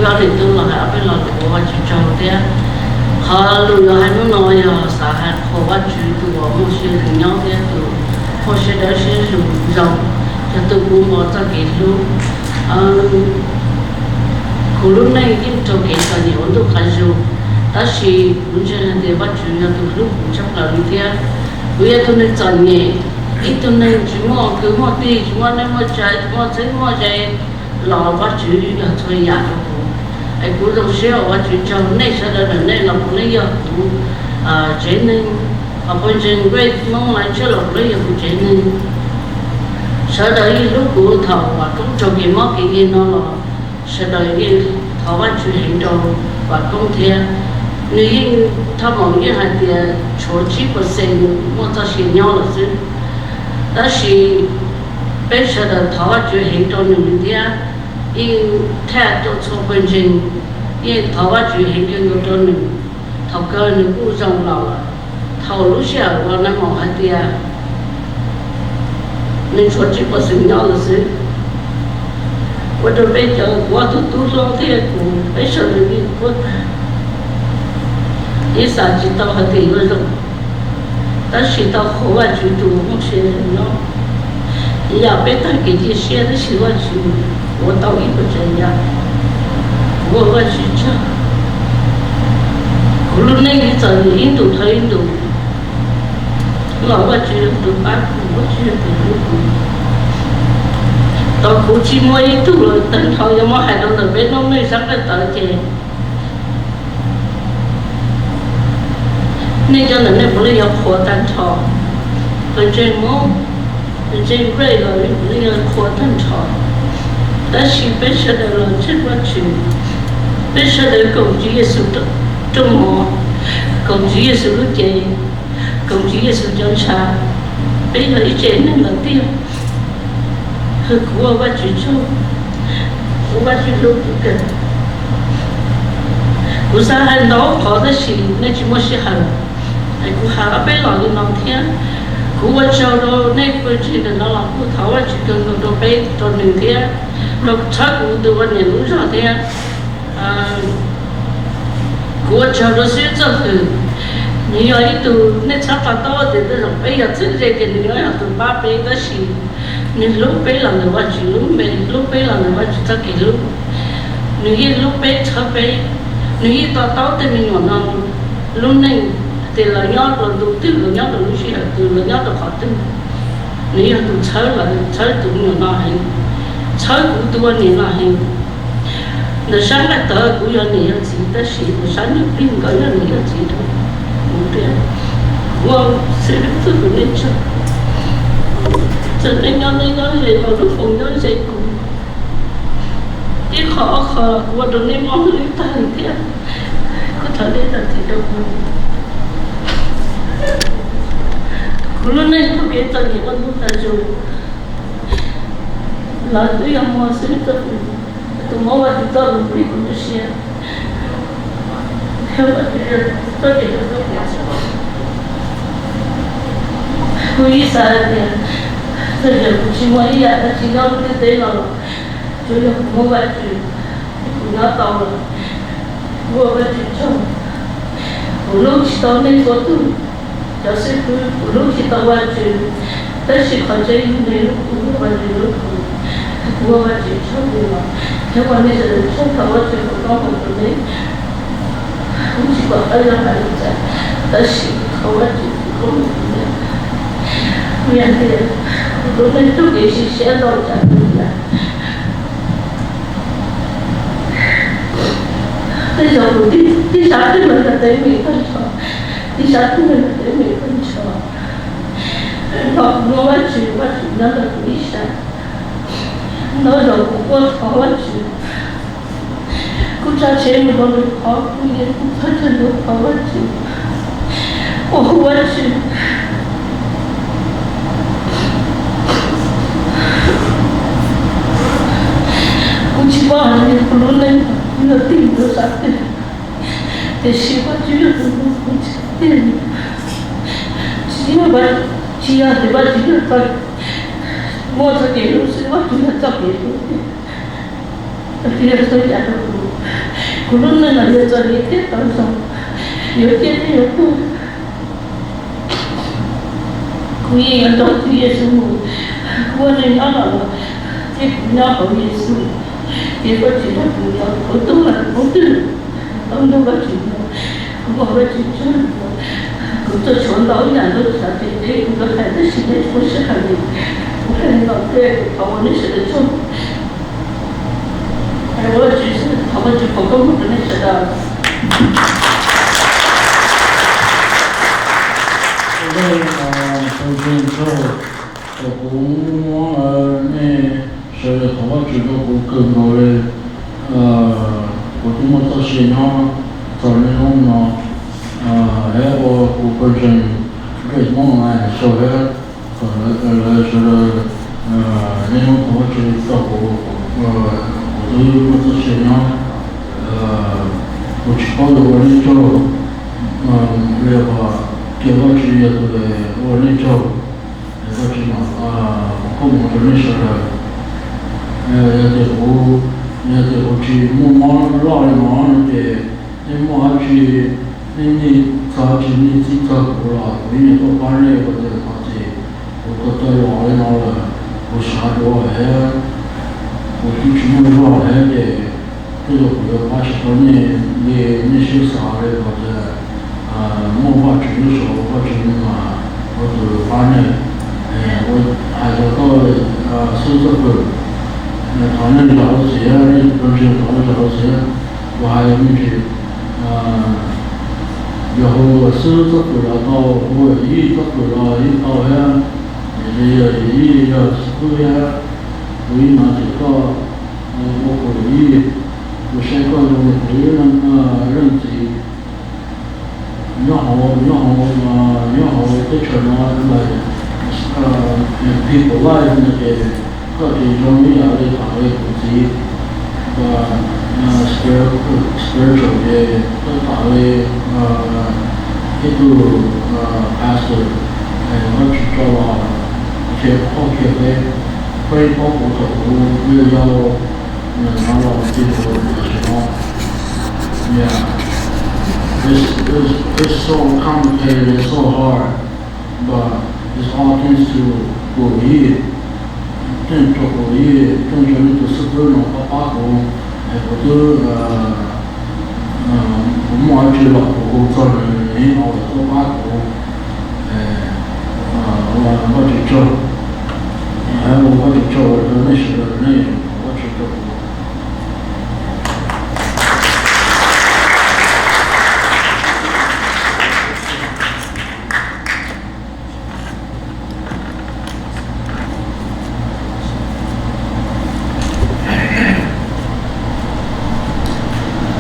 wb ob niam tub los hais ob peb lo lus ua Vajtswv tsaug thiab. Qhov lus yuav hais hnub no yog xav hais qhuas Vajtswv tus uas muaj siab zoo nyob thiab tus muaj siab dawb siab zoo, yog tus kub npog txoj kev hlub. Kuv lub neej yeej raug kev txom nyem ua ntuj qab zug, tab sis kuv ntseeg hais tias Vajtswv yog tus hlub kuv tshaj plaws li thiab. Kuv yog tus neeg txom nyem, ib tug neeg tsis muaj kwv muaj tij, tsis muaj neej muaj tsav, tsis muaj txheeb muaj ze, los Vajtswv yog txhua yam rau kuv. Es kuv zoo siab ua Vajtswv tsaug, nej sawv daws ntawm nej los puav leej yog kuv tsev neeg, pawg ntseeg Grace Hmoob Laiv Church los puav leej yog kuv tsev neeg. Sawv daws yeej hlub kuv thaum vam koob raug kev mob kev nkeeg no los sawv daws yeej thov Vajtswv heev rau vam koob thiab. Nws yeej, thaj maum yeej hais tias tshuav tsib percent nws muaj txoj sia nyob lawm xwb. Tab sis peb sawv daws thov Vajtswv heev rau nws thiab, yeej thaj rau txhua pawg ntseeg yeej thov Vajtswv heev kawg nkaus rau nws. Thaum kawg nws kuj zoo los lawm. Thaum lub sij hawm uas nag maum hais tias nws tshuav tsib percent nyob lawm xwb, ua rau peb cov, kuv ob tug tub hlob thiab kuv peb sawv daws yeej quaj tag, yeej xav tsis tau hais tias yuav zoo. Tab sis tau qhuas Vajtswv tus muaj sia zoo nyob, yam peb tag kev cia siab tab sis Vajtswv ua tau ib puas tsav yam. Kuv ua Vajtswv tsaug. Kuv lub neej txom nyem ib ntus dhau ib ntus, los Vajtswv yog tus pab kuv, Vajtswv yog tus hlub kuv. Tau kuv tsis muaj ib tug lawm tag nrho, yog muab hais rau ntawm peb noob neej sab nqaij tawv ces nej cov ntawm nej puav leej yog qhuas tag nrho. Pawg ntseeg Hmoob, pawg ntseeg Grace los nej puav leej yog qhuas tag nrho. Tab sis peb sawv daws los ntseeg Vajtswv, peb sawv daws koom Tswv Yexus rooj mov, koom Tswv Yexus lub cev, koom Tswv Yexus cov ntshav, peb yog ib tsev neeg lawm tiag. Kuv ua Vajtswv tsaug, kuv Vajtswv hlub kuv kawg. Kuv xav hais ntau qhov tab sis nej tsis muaj sij hawm, es kuv hais ob peb lo li no thiab. Kuv ua tsaug rau nej pawg ntseeg ntawm no los kuj thov Vajtswv kawg nkaus rau peb, rau nws thiab, rau txhawb kuv tus ua niam lub zog thiab. Kuv ua tsaug rau xib hwb Txoj Hwm, nws yog ib tug, nej txhob to taub tias tej zaum peb yog txheeb ze ces nws yog tus pab peb, tab sis nws hlub peb los ntawm Vajtswv lub npe, hlub peb los ntawm Vajtswv txoj kev hlub. Nws yeej hlub peb txhawb peb, nws yeej to taub tej me nyuam no lub neej, tias lawv nyob rau ntu twg, lawv nyob rau lub sij hawm twg, lawv nyob rau qhov twg. Nws yog tus txhawb lawv, txhawb tus me nyuam no heev, txhawb kuv tus ua niam no heev. Ntawm sab nqaij tawv kuv yog niam yog txiv tab sis ntawm sab ntsuj plig nkawd yog niam yog txiv rau kuv tiag. Kuv ua xib hwb Txoj Hwm nej tsaug, txawm nej nyob nej nyob ze los lub foos nyob ze kuv. Ib qho ob qho kuv ua rau nej mob hlwb tag li thiab, kuv thov nej zam txim rau kuv. Kuv lub neej raug kev txom nyem ua ntu tas zus, lawv twb yog muag xwb, tus muab Vajtswv txoj lus plig kuv lub siab. Kuv ib xav hais tias, txawm yog kuv tsis muaj ib yam dab tsi nyob lub ntiaj teb no los, tsuav yog kuv muaj Vajtswv, kuv nyob tau lawm. Kuv ua Vajtswv tsaug. Kuv hlub tsis tau nej txhua tus cov xib hwb, kuv hlub tsis tau Vajtswv, tab sis qhov tseeb yog nej hlub kuv, Vajtswv hlub kuv. Kuv ua Vajtswv tsaug li no, thiab ua nej sawv daws tsaug, thov Vajtswv foom koob hmoov rau nej. Kuv tsis pom qab yuav hais li cas, tab sis thov Vajtswv foom koob hmoov rau nej. Kuv yog tias kuv lub neej txoj kev sim siab ntau tsav ntau yam. Tej zaum kuv tib sab twg los yog teeb meem tag nrho, tib sab twg los yog teeb meem tag nrho, los kuv muaj Vajtswv, Vajtswv nyob ntawm kuv ib sab. Ntau zaus kuv quaj thov Vajtswv, kuv tsa tsheb mus rau nws qhov, kuv yeej kuv txhawj txhawj hlub thov Vajtswv, kuv hu Vajtswv. Kuv tsis paub hais tias kuv lub neej yuav tig rau sab twg, tiam sis Vajtswv yog tus hlub kuv tsis tiag li. Tsis yog, tsis yog tias Vajtswv yog txoj, muaj txoj kev hlub xwb, Vajtswv yog txoj kev hlub tiag. Vajtswv yog txhua yam rau kuv. Kuv lub neej no yog txom nyem thiab tau zoo, yuav ciaj thiab yuav tuag. Kuv yeej yuav nrog Tswv Yexus mus, kuv ua neeg nyob no los thiab kuv nyob hauv Yexus, ces Vajtswv nrog kuv nyob, kuv tuag los kuv twg tau nrog Vajtswv nyob. Kuv ua Vajtswv tsaug, kuv txawm tshuav ntau yam ntau tsav ces kuv yuav hais tab sis nej tsis muaj sij hawm li. Kuv hais li no thiab thov ua nej sawv daws tsaug. Hais ua Vajtswv xwb, thov Vajtswv foom koob hmoov rau nej sawv daws. Kuv muab nej sawv daws thov Vajtswv rau kuv kawg nkaus li. Kuv twb muaj txoj sia nyob txog niaj hnub no, thiab ua kuv pawg ntseeg Grace Hmoob Online sau thiab kom lawv sawv daws niaj hnub thov Vajtswv rau kuv, kuv twb muaj txoj sia nyob. Kuv tsis paub yuav ua nej tsaug li, cia Vajtswv yog tus ua nej tsaug. Vajtswv mam foom koob hmoov rau nej sawv daws. Yog tias kuv, yog tias kuv tsis muaj mob loj li no no ces nej muaj dab tsi, nej nyiam txog dab tsi nej txib txog kuv los kuv yeej yuav tuaj pab nej ua tias qhov txhia. Kuv tau tau los li no lawm, kuv xav dua thiab, kuv twb tsis muaj zog thiab ces tej zaum kuv yuav pab tsis tau nej li nej siab xav li. Qhov tias muaj Vajtswv lub zog, Vajtswv mas ua tus pab nej. Hais txog koj xub txoj fwm, thov nej zam lub txim, nej tus pawg ntseeg thov nej zam lub txim. Kuv hais me ntsis, yog hu xub txoj fwm los tau, hu yij txoj fwm los yeej tau thiab. Yog yij yog xub thiab, kuv yeej hais tias koj ua kuv yij, kuv saib koj zoo li kuv ib leej txiv. Nyob hauv, nyob hauv, nyob hauv teb chaws no, like, people life no ces koj ces zoo ib yam li tham li kuv txiv, spiritual ces koj tham li ib tug pastor, Vajtswv tso los qhia qhov qhia peb, peb paub kuv thaum kuv yau yau, no los tig rau tam sim no. Yeah. It's, it's, it's so complicated, it's so hard, but it's all thanks to kuv yij, thanks to kuv yij, thanks to nej tus xib hwb no pab pab kuv, es kuv twb, kuv muaj dab tsi los kuv hu txog nws, nws yeej tuaj pab kuv. Ua Vajtswv tsaug, ua Vajtswv tsaug rau nej sawv daws, nej ua Vajtswv tsaug.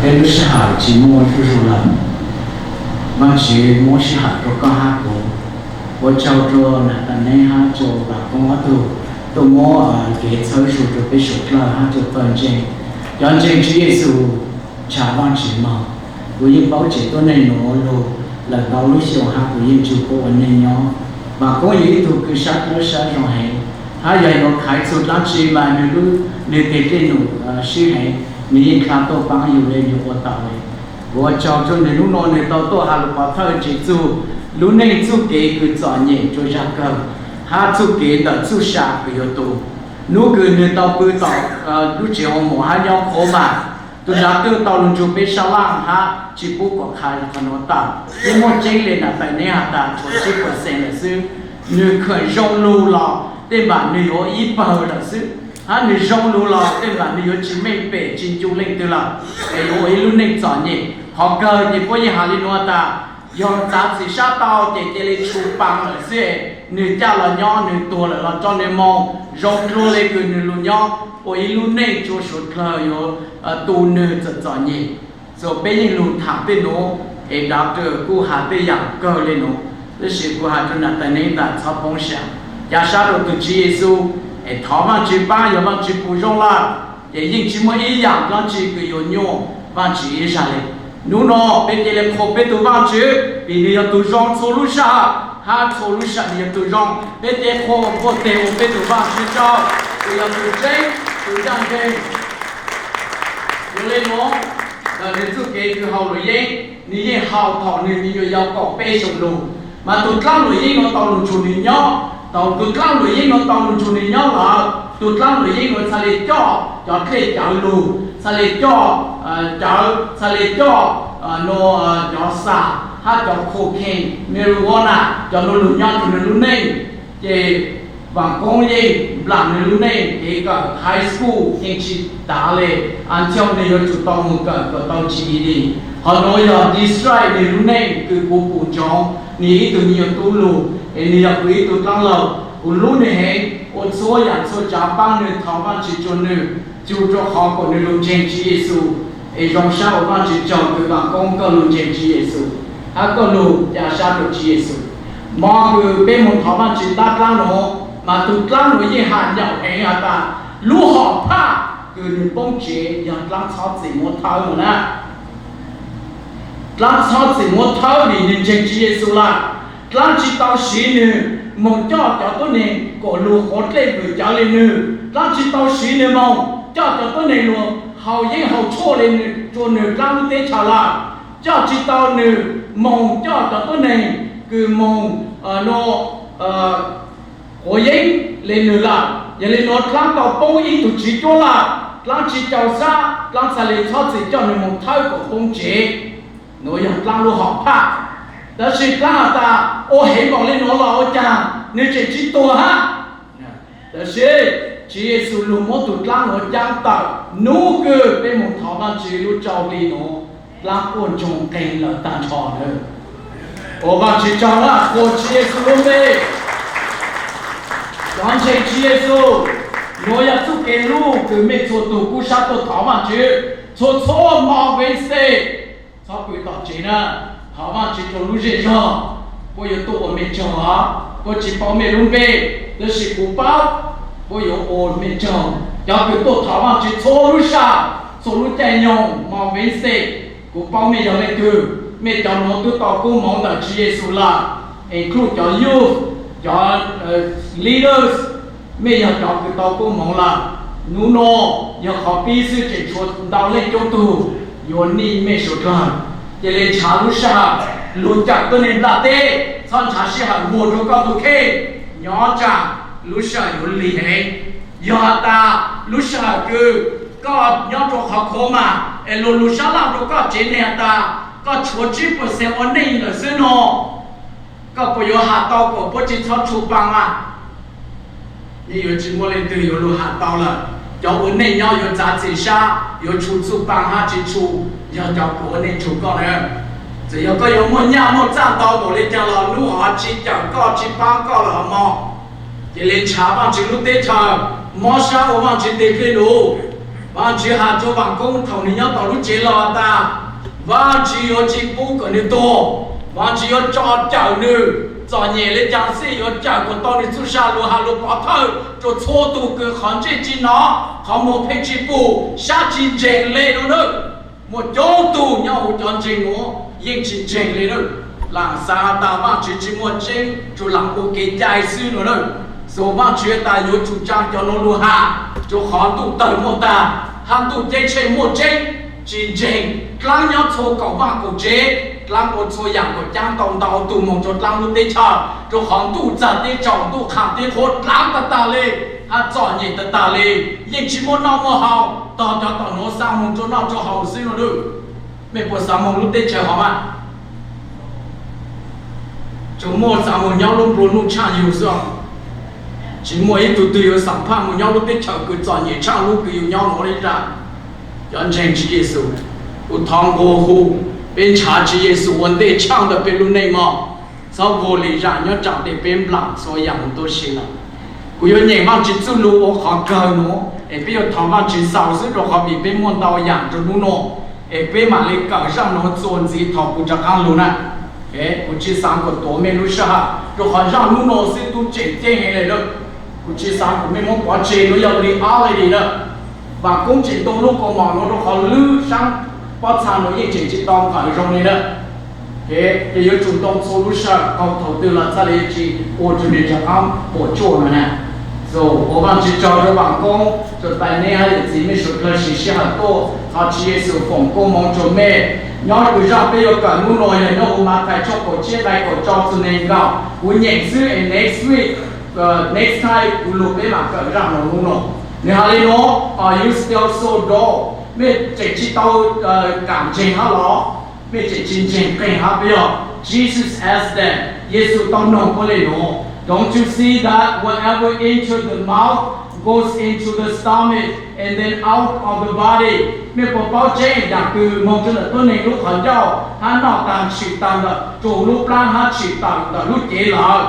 Peb lub sij hawm tsis muaj ua zoo lawm. Vajtswv muab sij hawm rau koj hab kuv. Ua tsaug rau Nathaneeb hab rau Vam Koob ob tug tuaj muab kev txhawb zug rau peb suav dlawg hab rau pawg ntseeg. Cov ntseeg Tswv Yexus ntshav Vajtswv mog. Kuv yeej paub tseem tuab neeg nuav lug lawm ntau lub xyoo hab kuv yeej ntsug puab ua neej nyob. Vam Koob yog ib tug kws sab dlawb sab zoo heev, hab yog nuav khaiv txug dlaab tsi mas nwg lub, nwg tes dlej num sib heev, nwg yeej dlha tuaj paab yug le nwg ua tau le. Kuv ua tsaug rua nwg hnub no nwg tau tuaj has lug pov thawj ntseeg txug lub neej txuj kev kws txom nyem rua zag kawg, hab txuj kev ntawm txuj sa kws yuav tu. Hnub kws nwg tau pw tom lub tsev hoo mom hab nyob qhuav mas, tug nrad twb tau lug nrug peb sab laj hab tsi pub kuas qha qhov nuav tawm. Yeej muaj tseeb le nam tais neeb has tas tshuav tsib percent lawm xwb. Nwg khaam zoo lug los tej npaam nwg yuav ib pawg lawm xwb, hab nwg zoo lug los tej npaam nwg yuav tsi meej pem tsi ncu leej twg lawm, es yuav ua ib lub neej txom nyem. Qhov kawg ces puab yeej has le nuav tas, yog txav txim sab tau ces cia li tshu paa lawm xwb, nwg caj los nyob, nwg tuag lawm los tso nwg moog, zoo dlua le kws nwg lug nyob, ua ib lub neej tsua suav dlawg yuav tu nwg txom txom nyem. So peb yeej lug thaam tej nuav, es doctor kuj has tej yaam kawg le nuav. Tab sis kuv has rua nam tais neeb tas txhob poob siab, ca sab rua tug Tswv Yexus, es thov Vaajtswv paab. Yog Vaajtswv pum zoo lawm, ces yeej tsi muaj ib yaam dlaab tsi kws yuav nyuaj Vaajtswv ib zag le. Nub nua peb cia li qhuas peb tug Vaajtswv, vim nwg yog tug zoo txhua lub sij hawm, hab txhua lub sij hawm nwg yog tug zoo. Peb cia li qhuas puag teg ua peb tug Vaajtswv tsaug, kws yog tug tseeb, tug ncaj nceeg. Yog le nuav, nwg txuj kev kws haus luam yeeb, nwg yeej haus thaum nwg nyuam yaus kaum peb xyoos lug. Mas tug dlaab luam yeeb nuav tau lug nrug nwg nyob, thaum tug dlaab luam yeeb nuav tau lug nrug nwg nyob lawm, tug dlaab luam yeeb nuav txhaj le coj cov dlej cawv lug, txhaj le coj cawv, txhaj le coj cov xam hab cov cocaine, marijuana, cov nuav lug nyob rua nwg lub neej. Ces vaam koob yeej nplaam nwg lub neej, kev kawm high school yeej tsi tav le, until nwg yuav tsum tau moog kawm kom tau G E D. Qhov nuav yog destroy nwg lub neej kws kuv pum ntsoov. Nwg ib tug me nyuam tub lug, es nwg yog kuv ib tug dlaab laug, kuv hlub nwg heev, ua txhua yaam txhua tsaav paab nwg, thov Vaajtswv tsua nwg, tsuas rua qhov kom nwg lug ntseeg Tswv Yexus, es zoo sab ua Vaajtswv tsaug kws vaam koob koj lug ntseeg Tswv Yexus, hab koj lug ca sab rua Tswv Yexus. Mo kws peb moog thov Vaajtswv tab dlaab nuav, mas tug dlaab nuav yeej has nyaum heev has tas, lub hom phaj kws nwg poob tsev yog dlaab txhob txwm muab thawb nuav na. Dlaab txhob txwm muab thawb vim nwg ntseeg Tswv Yexus lawm. Dlaab tsi tau siv nwg moog coj cov tuab neeg kom lug quav dlej vwm cawv le nwg. Dlaab tsi tau siv nwg moog coj cov tuab neeg lug haus yeeb haus tshuaj le nwg, rua nwg dlaab lub teb chaws lawm. Coj tsi tau nwg moog coj cov tuab neeg kws moog quav yeeb le nwg lawm. Yog le nuav dlaab tau poob ib tug tswv cuab lawm, dlaab tsi cau sab, dlaab txhaj le txhob txwm coj nwg moog thawb kom poob tsev. Nuav yog dlaab lub hom phaj. Tab sis dlaab has tas ua heev npaum le nuav los ua caag nwg tseem tsi tuag hab. Tab sis Tswv Yexus lug muab tug dlaab nuav caab tawm. Nub kws peb moog thov Vaajtswv lub tsau hli nuav, dlaab quaj ntsoog qeeg lawm taag nrho lawm. Ua Vaajtswv tsaug na, ua Tswv Yexus lub npe. Cov ntseeg Tswv Yexus, nuav yog txuj kev hlub kws mej txhua tug kub sab tuaj thov Vaajtswv txhua txhua mo Wednesday. Txhob pw tom tsev na, thov Vaajtswv rua lub zej zog. Puab yuav tuaj ua mej tsaug os, puab tsi paub mej lub npe, tab sis kuv paub puab yuav ua mej tsaug. Cov kws tuaj thov Vaajtswv txhua lub sij hawm, txhua lub caij nyoog mo Wednesday, kuv paub mej yog leej twg. Mej cov nuav twb tau koob moov ntawm Tswv Yexus lawm, include cov youth, cov leaders, mej yog cov kws tau koob moov lawm. Nub nua yog qhov pib xwb, tseem tshuav ntau leej coob tug yuav nij mej suav dlawg. Cia le ntshaw lub sij hawm lug cawm tuab neeg nplaj teb, txhob ntshaw sij hawm vuag rua koj tug kheej. Nyob tsaam lub sij hawm yuav lig heev. Yog has tas lub sij hawm kws koj nyob rua qhov coma es luag lug sab laj rua koj tsev neeg has tas koj tshuav tsib percent ua neej lawm xwb no, koj puas yuav has tau kom puab tsi txhob tshu paa mas? Yeej yuav tsi muaj leej twg yuav lug has tau lawm. Cov ua neej nyob yuav txav txim sab yuav tshu txuj paa hab tsi tshu, yog cov kws ua neej tshu koj na. Txawm yog koj yuav muaj nyaj muaj txaj ntau npaum le caag los hnub hov tsi cawm koj tsi paab koj lawm os mog. Cia le ntshaw Vaajtswv lub teb chaws, mob sab ua Vaajtswv tes dlej lug. Vaajtswv has rua Vaam Koob thaum nwg nyob tom lub tsev laug has tas, Vaajtswv yuav tsi pub kom nwg tuag, Vaajtswv yuav tso cawm nwg, txom nyem le caag xij yuav cawm kom tau nwg txuj sa lug has lug pov thawj rua txhua tug kws qhov ntsej tsi nov, qhov muag pheej tsi pum, sab tsi ntseeg le no nawb. Muaj coob tug nyob huv cov ntseeg nuav yeej tsi ntseeg le nawb. Laam xaav has tas Vaajtswv tsi muaj tseeb, tsuas laam ua kev cai xwb no nawb. So Vaajtswv tas yuav tsum tsaa cov nuav lug has, rua qhov ntuj tawg muaj tag, hab ntuj ceeb tsheej muaj tseeb, tsi ntseeg. Dlaab nyob txhua kaum vaaj kaum tsev, dlaab ua txhua yaam kom caab tau ntau tug moog rua dlaab lub teb chaws, rua qhov ntuj txag teb tsaus, ntuj qha teb qhuav, dlaab tag tag le. hab txom nyem tag tag li, yeej tsis muaj noj muaj haus, tog cov tom nuav xa moog rua noj rua haus xwb no lawm. Mej puas xav moog lub teb chaws hov mas? Tsuas muaj xav moog nyob lub nplua nuj tshaaj yug xwb. Tsis muaj ib tug twg yuav xam phaj moog nyob lub teb chaws kws txom nyem tshaaj lub kws yug nyob nuav li lawm. Cov ntseeg Tswv Yexus, kuv thov nqua hu peb nrhav Tswv Yexus ua ntej tshaaj ntawm peb lub neej mog. Txhob vag li zam nyob tsaam tej peb nplaam txhua yaam moog tuab si lawm. Kuv yuav nyeem Vaajtswv txuj lug ua qhov kawg nuav es peb yuav thov Vaajtswv xaus xwb rua qhov vim peb muaj ntau yaam rua nub nua, es peb maam le kawm zaaj nuav txuas ntxiv thaus kuv rov qaab lug na. Kuv tsis xaav kuas tuav mej lub sij hawm rua qhov zaaj nub nua xwb tub tseem ceeb heev le lawm. Kuv tsis xaav kuas mej muab pov tseg nuav yog li ob le li lawm. Vaam koob tseem tau lub kaus mom nuav rua qhov lub saab pob txha nuav yeej tseem tsis tau nqawm zoo li lawm. Ces yuav tsum tau txhua lub sij hawm qaug thaus twg los txhaj le tsis ua rua nwg rov qaab puam tsuaj no na. So ua Vaajtswv tsaug rua vaam koob rua tais neb hab yawm txiv mej suav dlawg siv sij hawm tuaj, thov Tswv Yexus foom koob moov rua mej. Nyob kws zaaj peb yuav kawm nub nua yog nyob huv Mathais tshooj kaum tsib nqai kaum rau txug neeg nkaum. Kuv nyeem xwb es next week, next time kuv lug peb maam kawm zaaj nub nua. Nwg has le nuav, are you still so dull? Mej tseem tsis tau kam ntseeg hab los? Mej tseem tsis ntseeg qeeg hab puas yog? Jesus asked them, Yexus tau noog puab le nuav, Don't you see that whatever enters the mouth goes into the stomach and then out of the body? Mej puas paub tseeb yaam kws moog rua ntawm tuab neeg lub qhov ncauj hab noj taag tshwm taag ntawm rua huv lub plaab hab tshwm tawm ntawm lub cev lawm?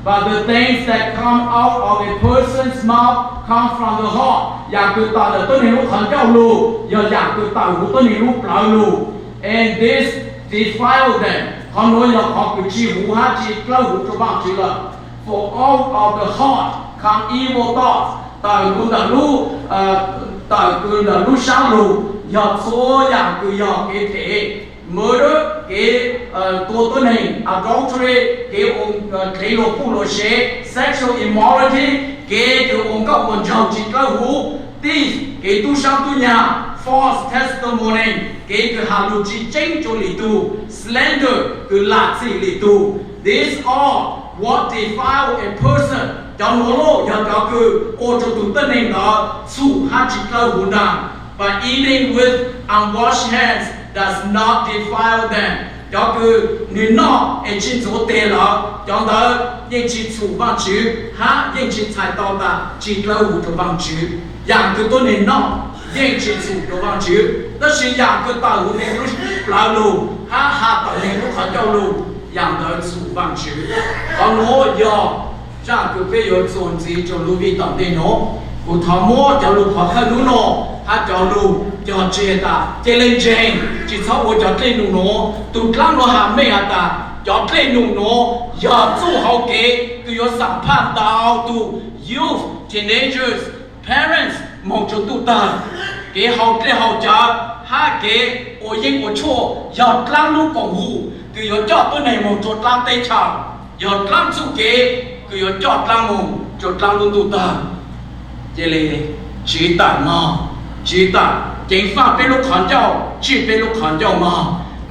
But the things that come out of a person's mouth come from the heart. Yaam kws tawm ntawm tuab neeg lub qhov ncauj lug yog yaam kws tawm huv tuab neeg lub plawv lug. And this defile them. Qhov nuav yog qhov kws tsi huv hab tsi dlawb huv rua Vaajtswv lawm. For out of the heart come evil thoughts. Tawm kws ntawm lub, tawm kws ntawm lub saab lug yog txhua yaam kws yog kev phem, murder, kev tua tuab neeg, adultery, kev ua dlev luag puj luag sev, sexual immorality, kev kws ua nkauj ua nraug tsi dlawb huv, thief, kev tub saab tub nyag, false testimony, kev kws has lug tsi tseeb rua lwm tug, slander, kws lam txim lwm tug. These are what defile a person. Cov nuav yog cov kws ua rua tug tuab neeg ntawd txhum hab tsi dlawb huv nraag. But eating with unwashed hands does not defile them. Cov kws nwg noj es tsi ntxuav teg lawm, cov ntawd yeej tsi txhum Vaajtswv hab yeej tsi txhais tau tas tsi dlawb huv rua Vaajtswv. Yaam kws tuab neeg noj yeej tsi txhum rua Vaajtswv, tab sis yaam kws tawm huv neeg lub plawv lug hab has tawm neeg lub qhov ncauj lug, yaam ntawd txhum Vaajtswv. Qhov nuav yog zaaj kws peb yuav txuas ntxiv rua lub vij tom ntej nuav. Kuv thov muab cov lug qhov thawj nub nua hab cov lug cog tseg tas, cia le ntseeg, tsi txhob ua cov dlej num nuav. Tug dlaab nuav has meej has tas cov dlej num nuav yog txuj hau kev kws yuav xam phaj ntau tug youth, teenagers, parents moog rua ntuj tawg. Kev haus dlej haus cawv hab kev ua yeeb ua tshuaj yog dlaab lub koom hum kws yuav coj tuab neeg moog rua dlaab teb chaws, yog dlaab txuj kev kws yuav coj dlaab moog rua dlaab lub ntuj tawg. Cia le tsiv tawm mog, tsiv tawm, ceev faj peb lub qhov ncauj, tsij peb lub qhov ncauj mog.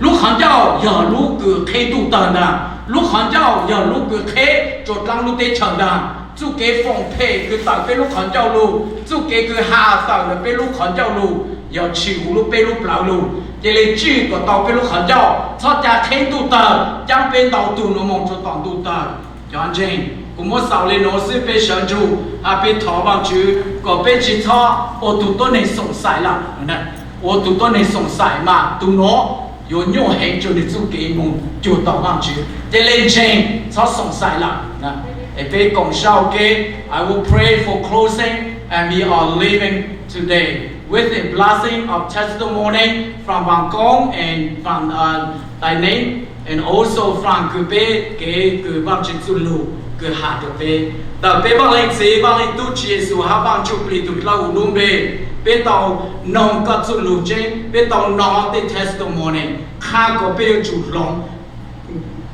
Lub qhov ncauj yog lub kws qheb ntuj tawg ntag, lub qhov ncauj yog lub kws qheb rua dlaab lub teb chaws ntag. Txuj kev foom phem kws tawm peb lub qhov ncauj lug, txuj kev kws has tawm ntawm peb lub qhov ncauj lug, yog tshwm huv lub peb lub plawv lug. Cia le tsij kom tau peb lub qhov ncauj, txhob ca qheb ntuj tawg caab peb ntau tug nuav moog rua tom ntuj tawg. Cov ntseeg, kuv muab xaus le nuav xwb, peb sawv ntsug hab peb thov Vaajtswv kom peb tsis txhob ua tug tuab neeg xoom xaim lawm. Ua tug tuab neeg xoom xaim mas tug nuav yuav nyuaj heev rua nwg txuj kev moog cuag tau Vaajtswv. Cia le ntseeg, txhob xoom xaim lawm. Es peb koom saib ua ke. I will pray for closing and we are leaving today with a blessing of testimony from Vaam Koom and from, uh, Tais Neeb, and also from kws peb kev kws Vaajtswv txuj lug kws has rua peb. Ntawm peb Vaaj Leej Txiv, Vaaj Leej Tub, Tswv Yexus hab Vaaj Ntsuj Plig tug dlawb huv lub npe, peb tau noog koj txuj lug tseeb, peb tau nov tej testimony qha kom peb yuav tsum hloov,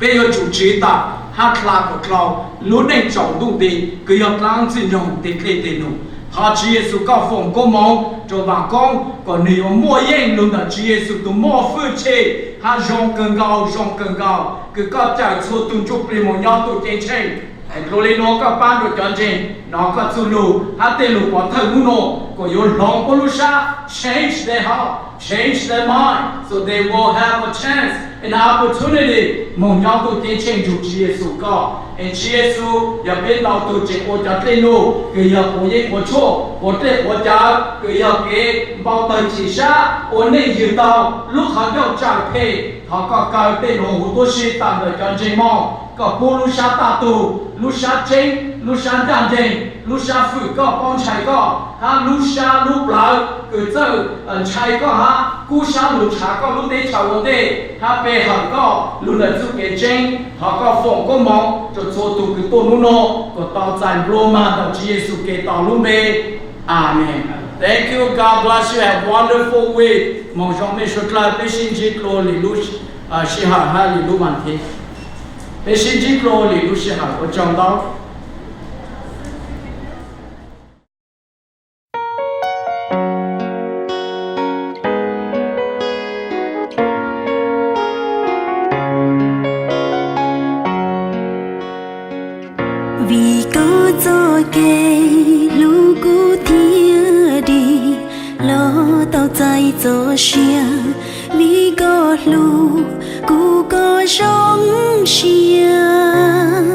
peb yuav tsum tsiv tawm hab dlha kom dlhau lub neej tsaus ntuj nti kws yog dlaab Ntxwg Nyoog tej dlej tej num. Thov Tswv Yexus koj foom koob moov rua Vaam Koob kom nwg yuav muaj yeej lug ntawm Tswv Yexus tug muaj fwj chim hab zoo kawg nkaus, zoo kawg nkaus kws koj cawm txhua tug ntsuj plig moog nyob ntuj ceeb tsheej. Dua li no koj pab rau cov ntseeg hnov koj txuj lug hab tej lug pov thawj hnub no kom yuav hloov puab lub sab, change their heart, change their mind, so they will have a chance and opportunity moog nyob tuaj ceeb tsheej nrug Tswv Yexus koj. Es Tswv Yexus yog peb ntau tug tseem ua cov dlej nuj kws yog quav yeeb quav tshuaj, quav dlej quav cawv, kws yog kev npau tawg chim sab, ua neej ywg tau lub qhov ncauj tsawg phem. Thov koj kaw tej nuav huv tuab si tawm ntawm cov ntseeg moog, koj pub lub sab taj tug, lub sab tseeb, lub sab ncaaj nceeg, lub sab fwm koj, paub ntshai koj, hab lub sab lub plawv kws txawj ntshai koj hab kub sab lug ntshaw koj lub teb chaws ua ntej hab pe hawm koj lug ntawm txuj kev tseeb. Thov koj foom koob moov rua txhua tug kws tuaj hnub no kom tau txais nplua mag ntawm Tswv Yexus Khetos lub npe. Amees. Thank you, God bless you, have a wonderful week. Moog zoo mej suav dlawg, peb sib ntsib dlua lwm lub sij hawm hab lwm lub vas thiv. Peb sib ntsib dlua lwm lub sij hawm, ua tsaug ntau. Vim koj txoj kev hlub kuv thiaj dim los tau txais txoj sia, vim koj hlub kuv koj zoo siab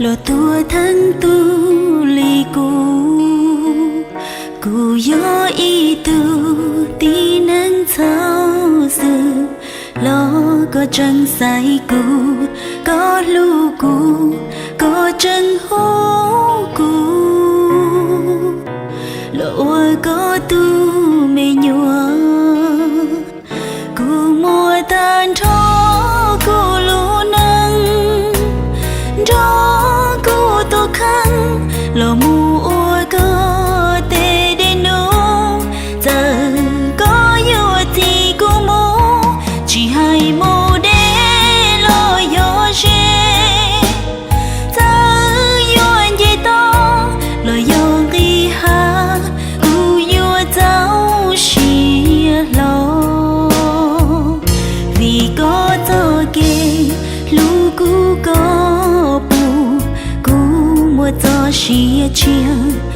los tuag theej tug li kuv. Kuv yog ib tug tib neeg txhaum xwm los koj tseem xaiv kuv, koj hlub kuv, koj tseem hu kuv los ua koj tug me nyuam. Kuv muaj tag nrho kuv lub neej nrog kuv tus kheej los mus ua koj tej dej num. Txawm koj yuav txib kuv mus tsis hais mus deb los yog ze, txawm yuav nce toj los yog nqis hav, kuv yuav txaus siab hlo. Vim koj txoj kev hlub kuv koj pum, kuv muaj txoj sia tshiab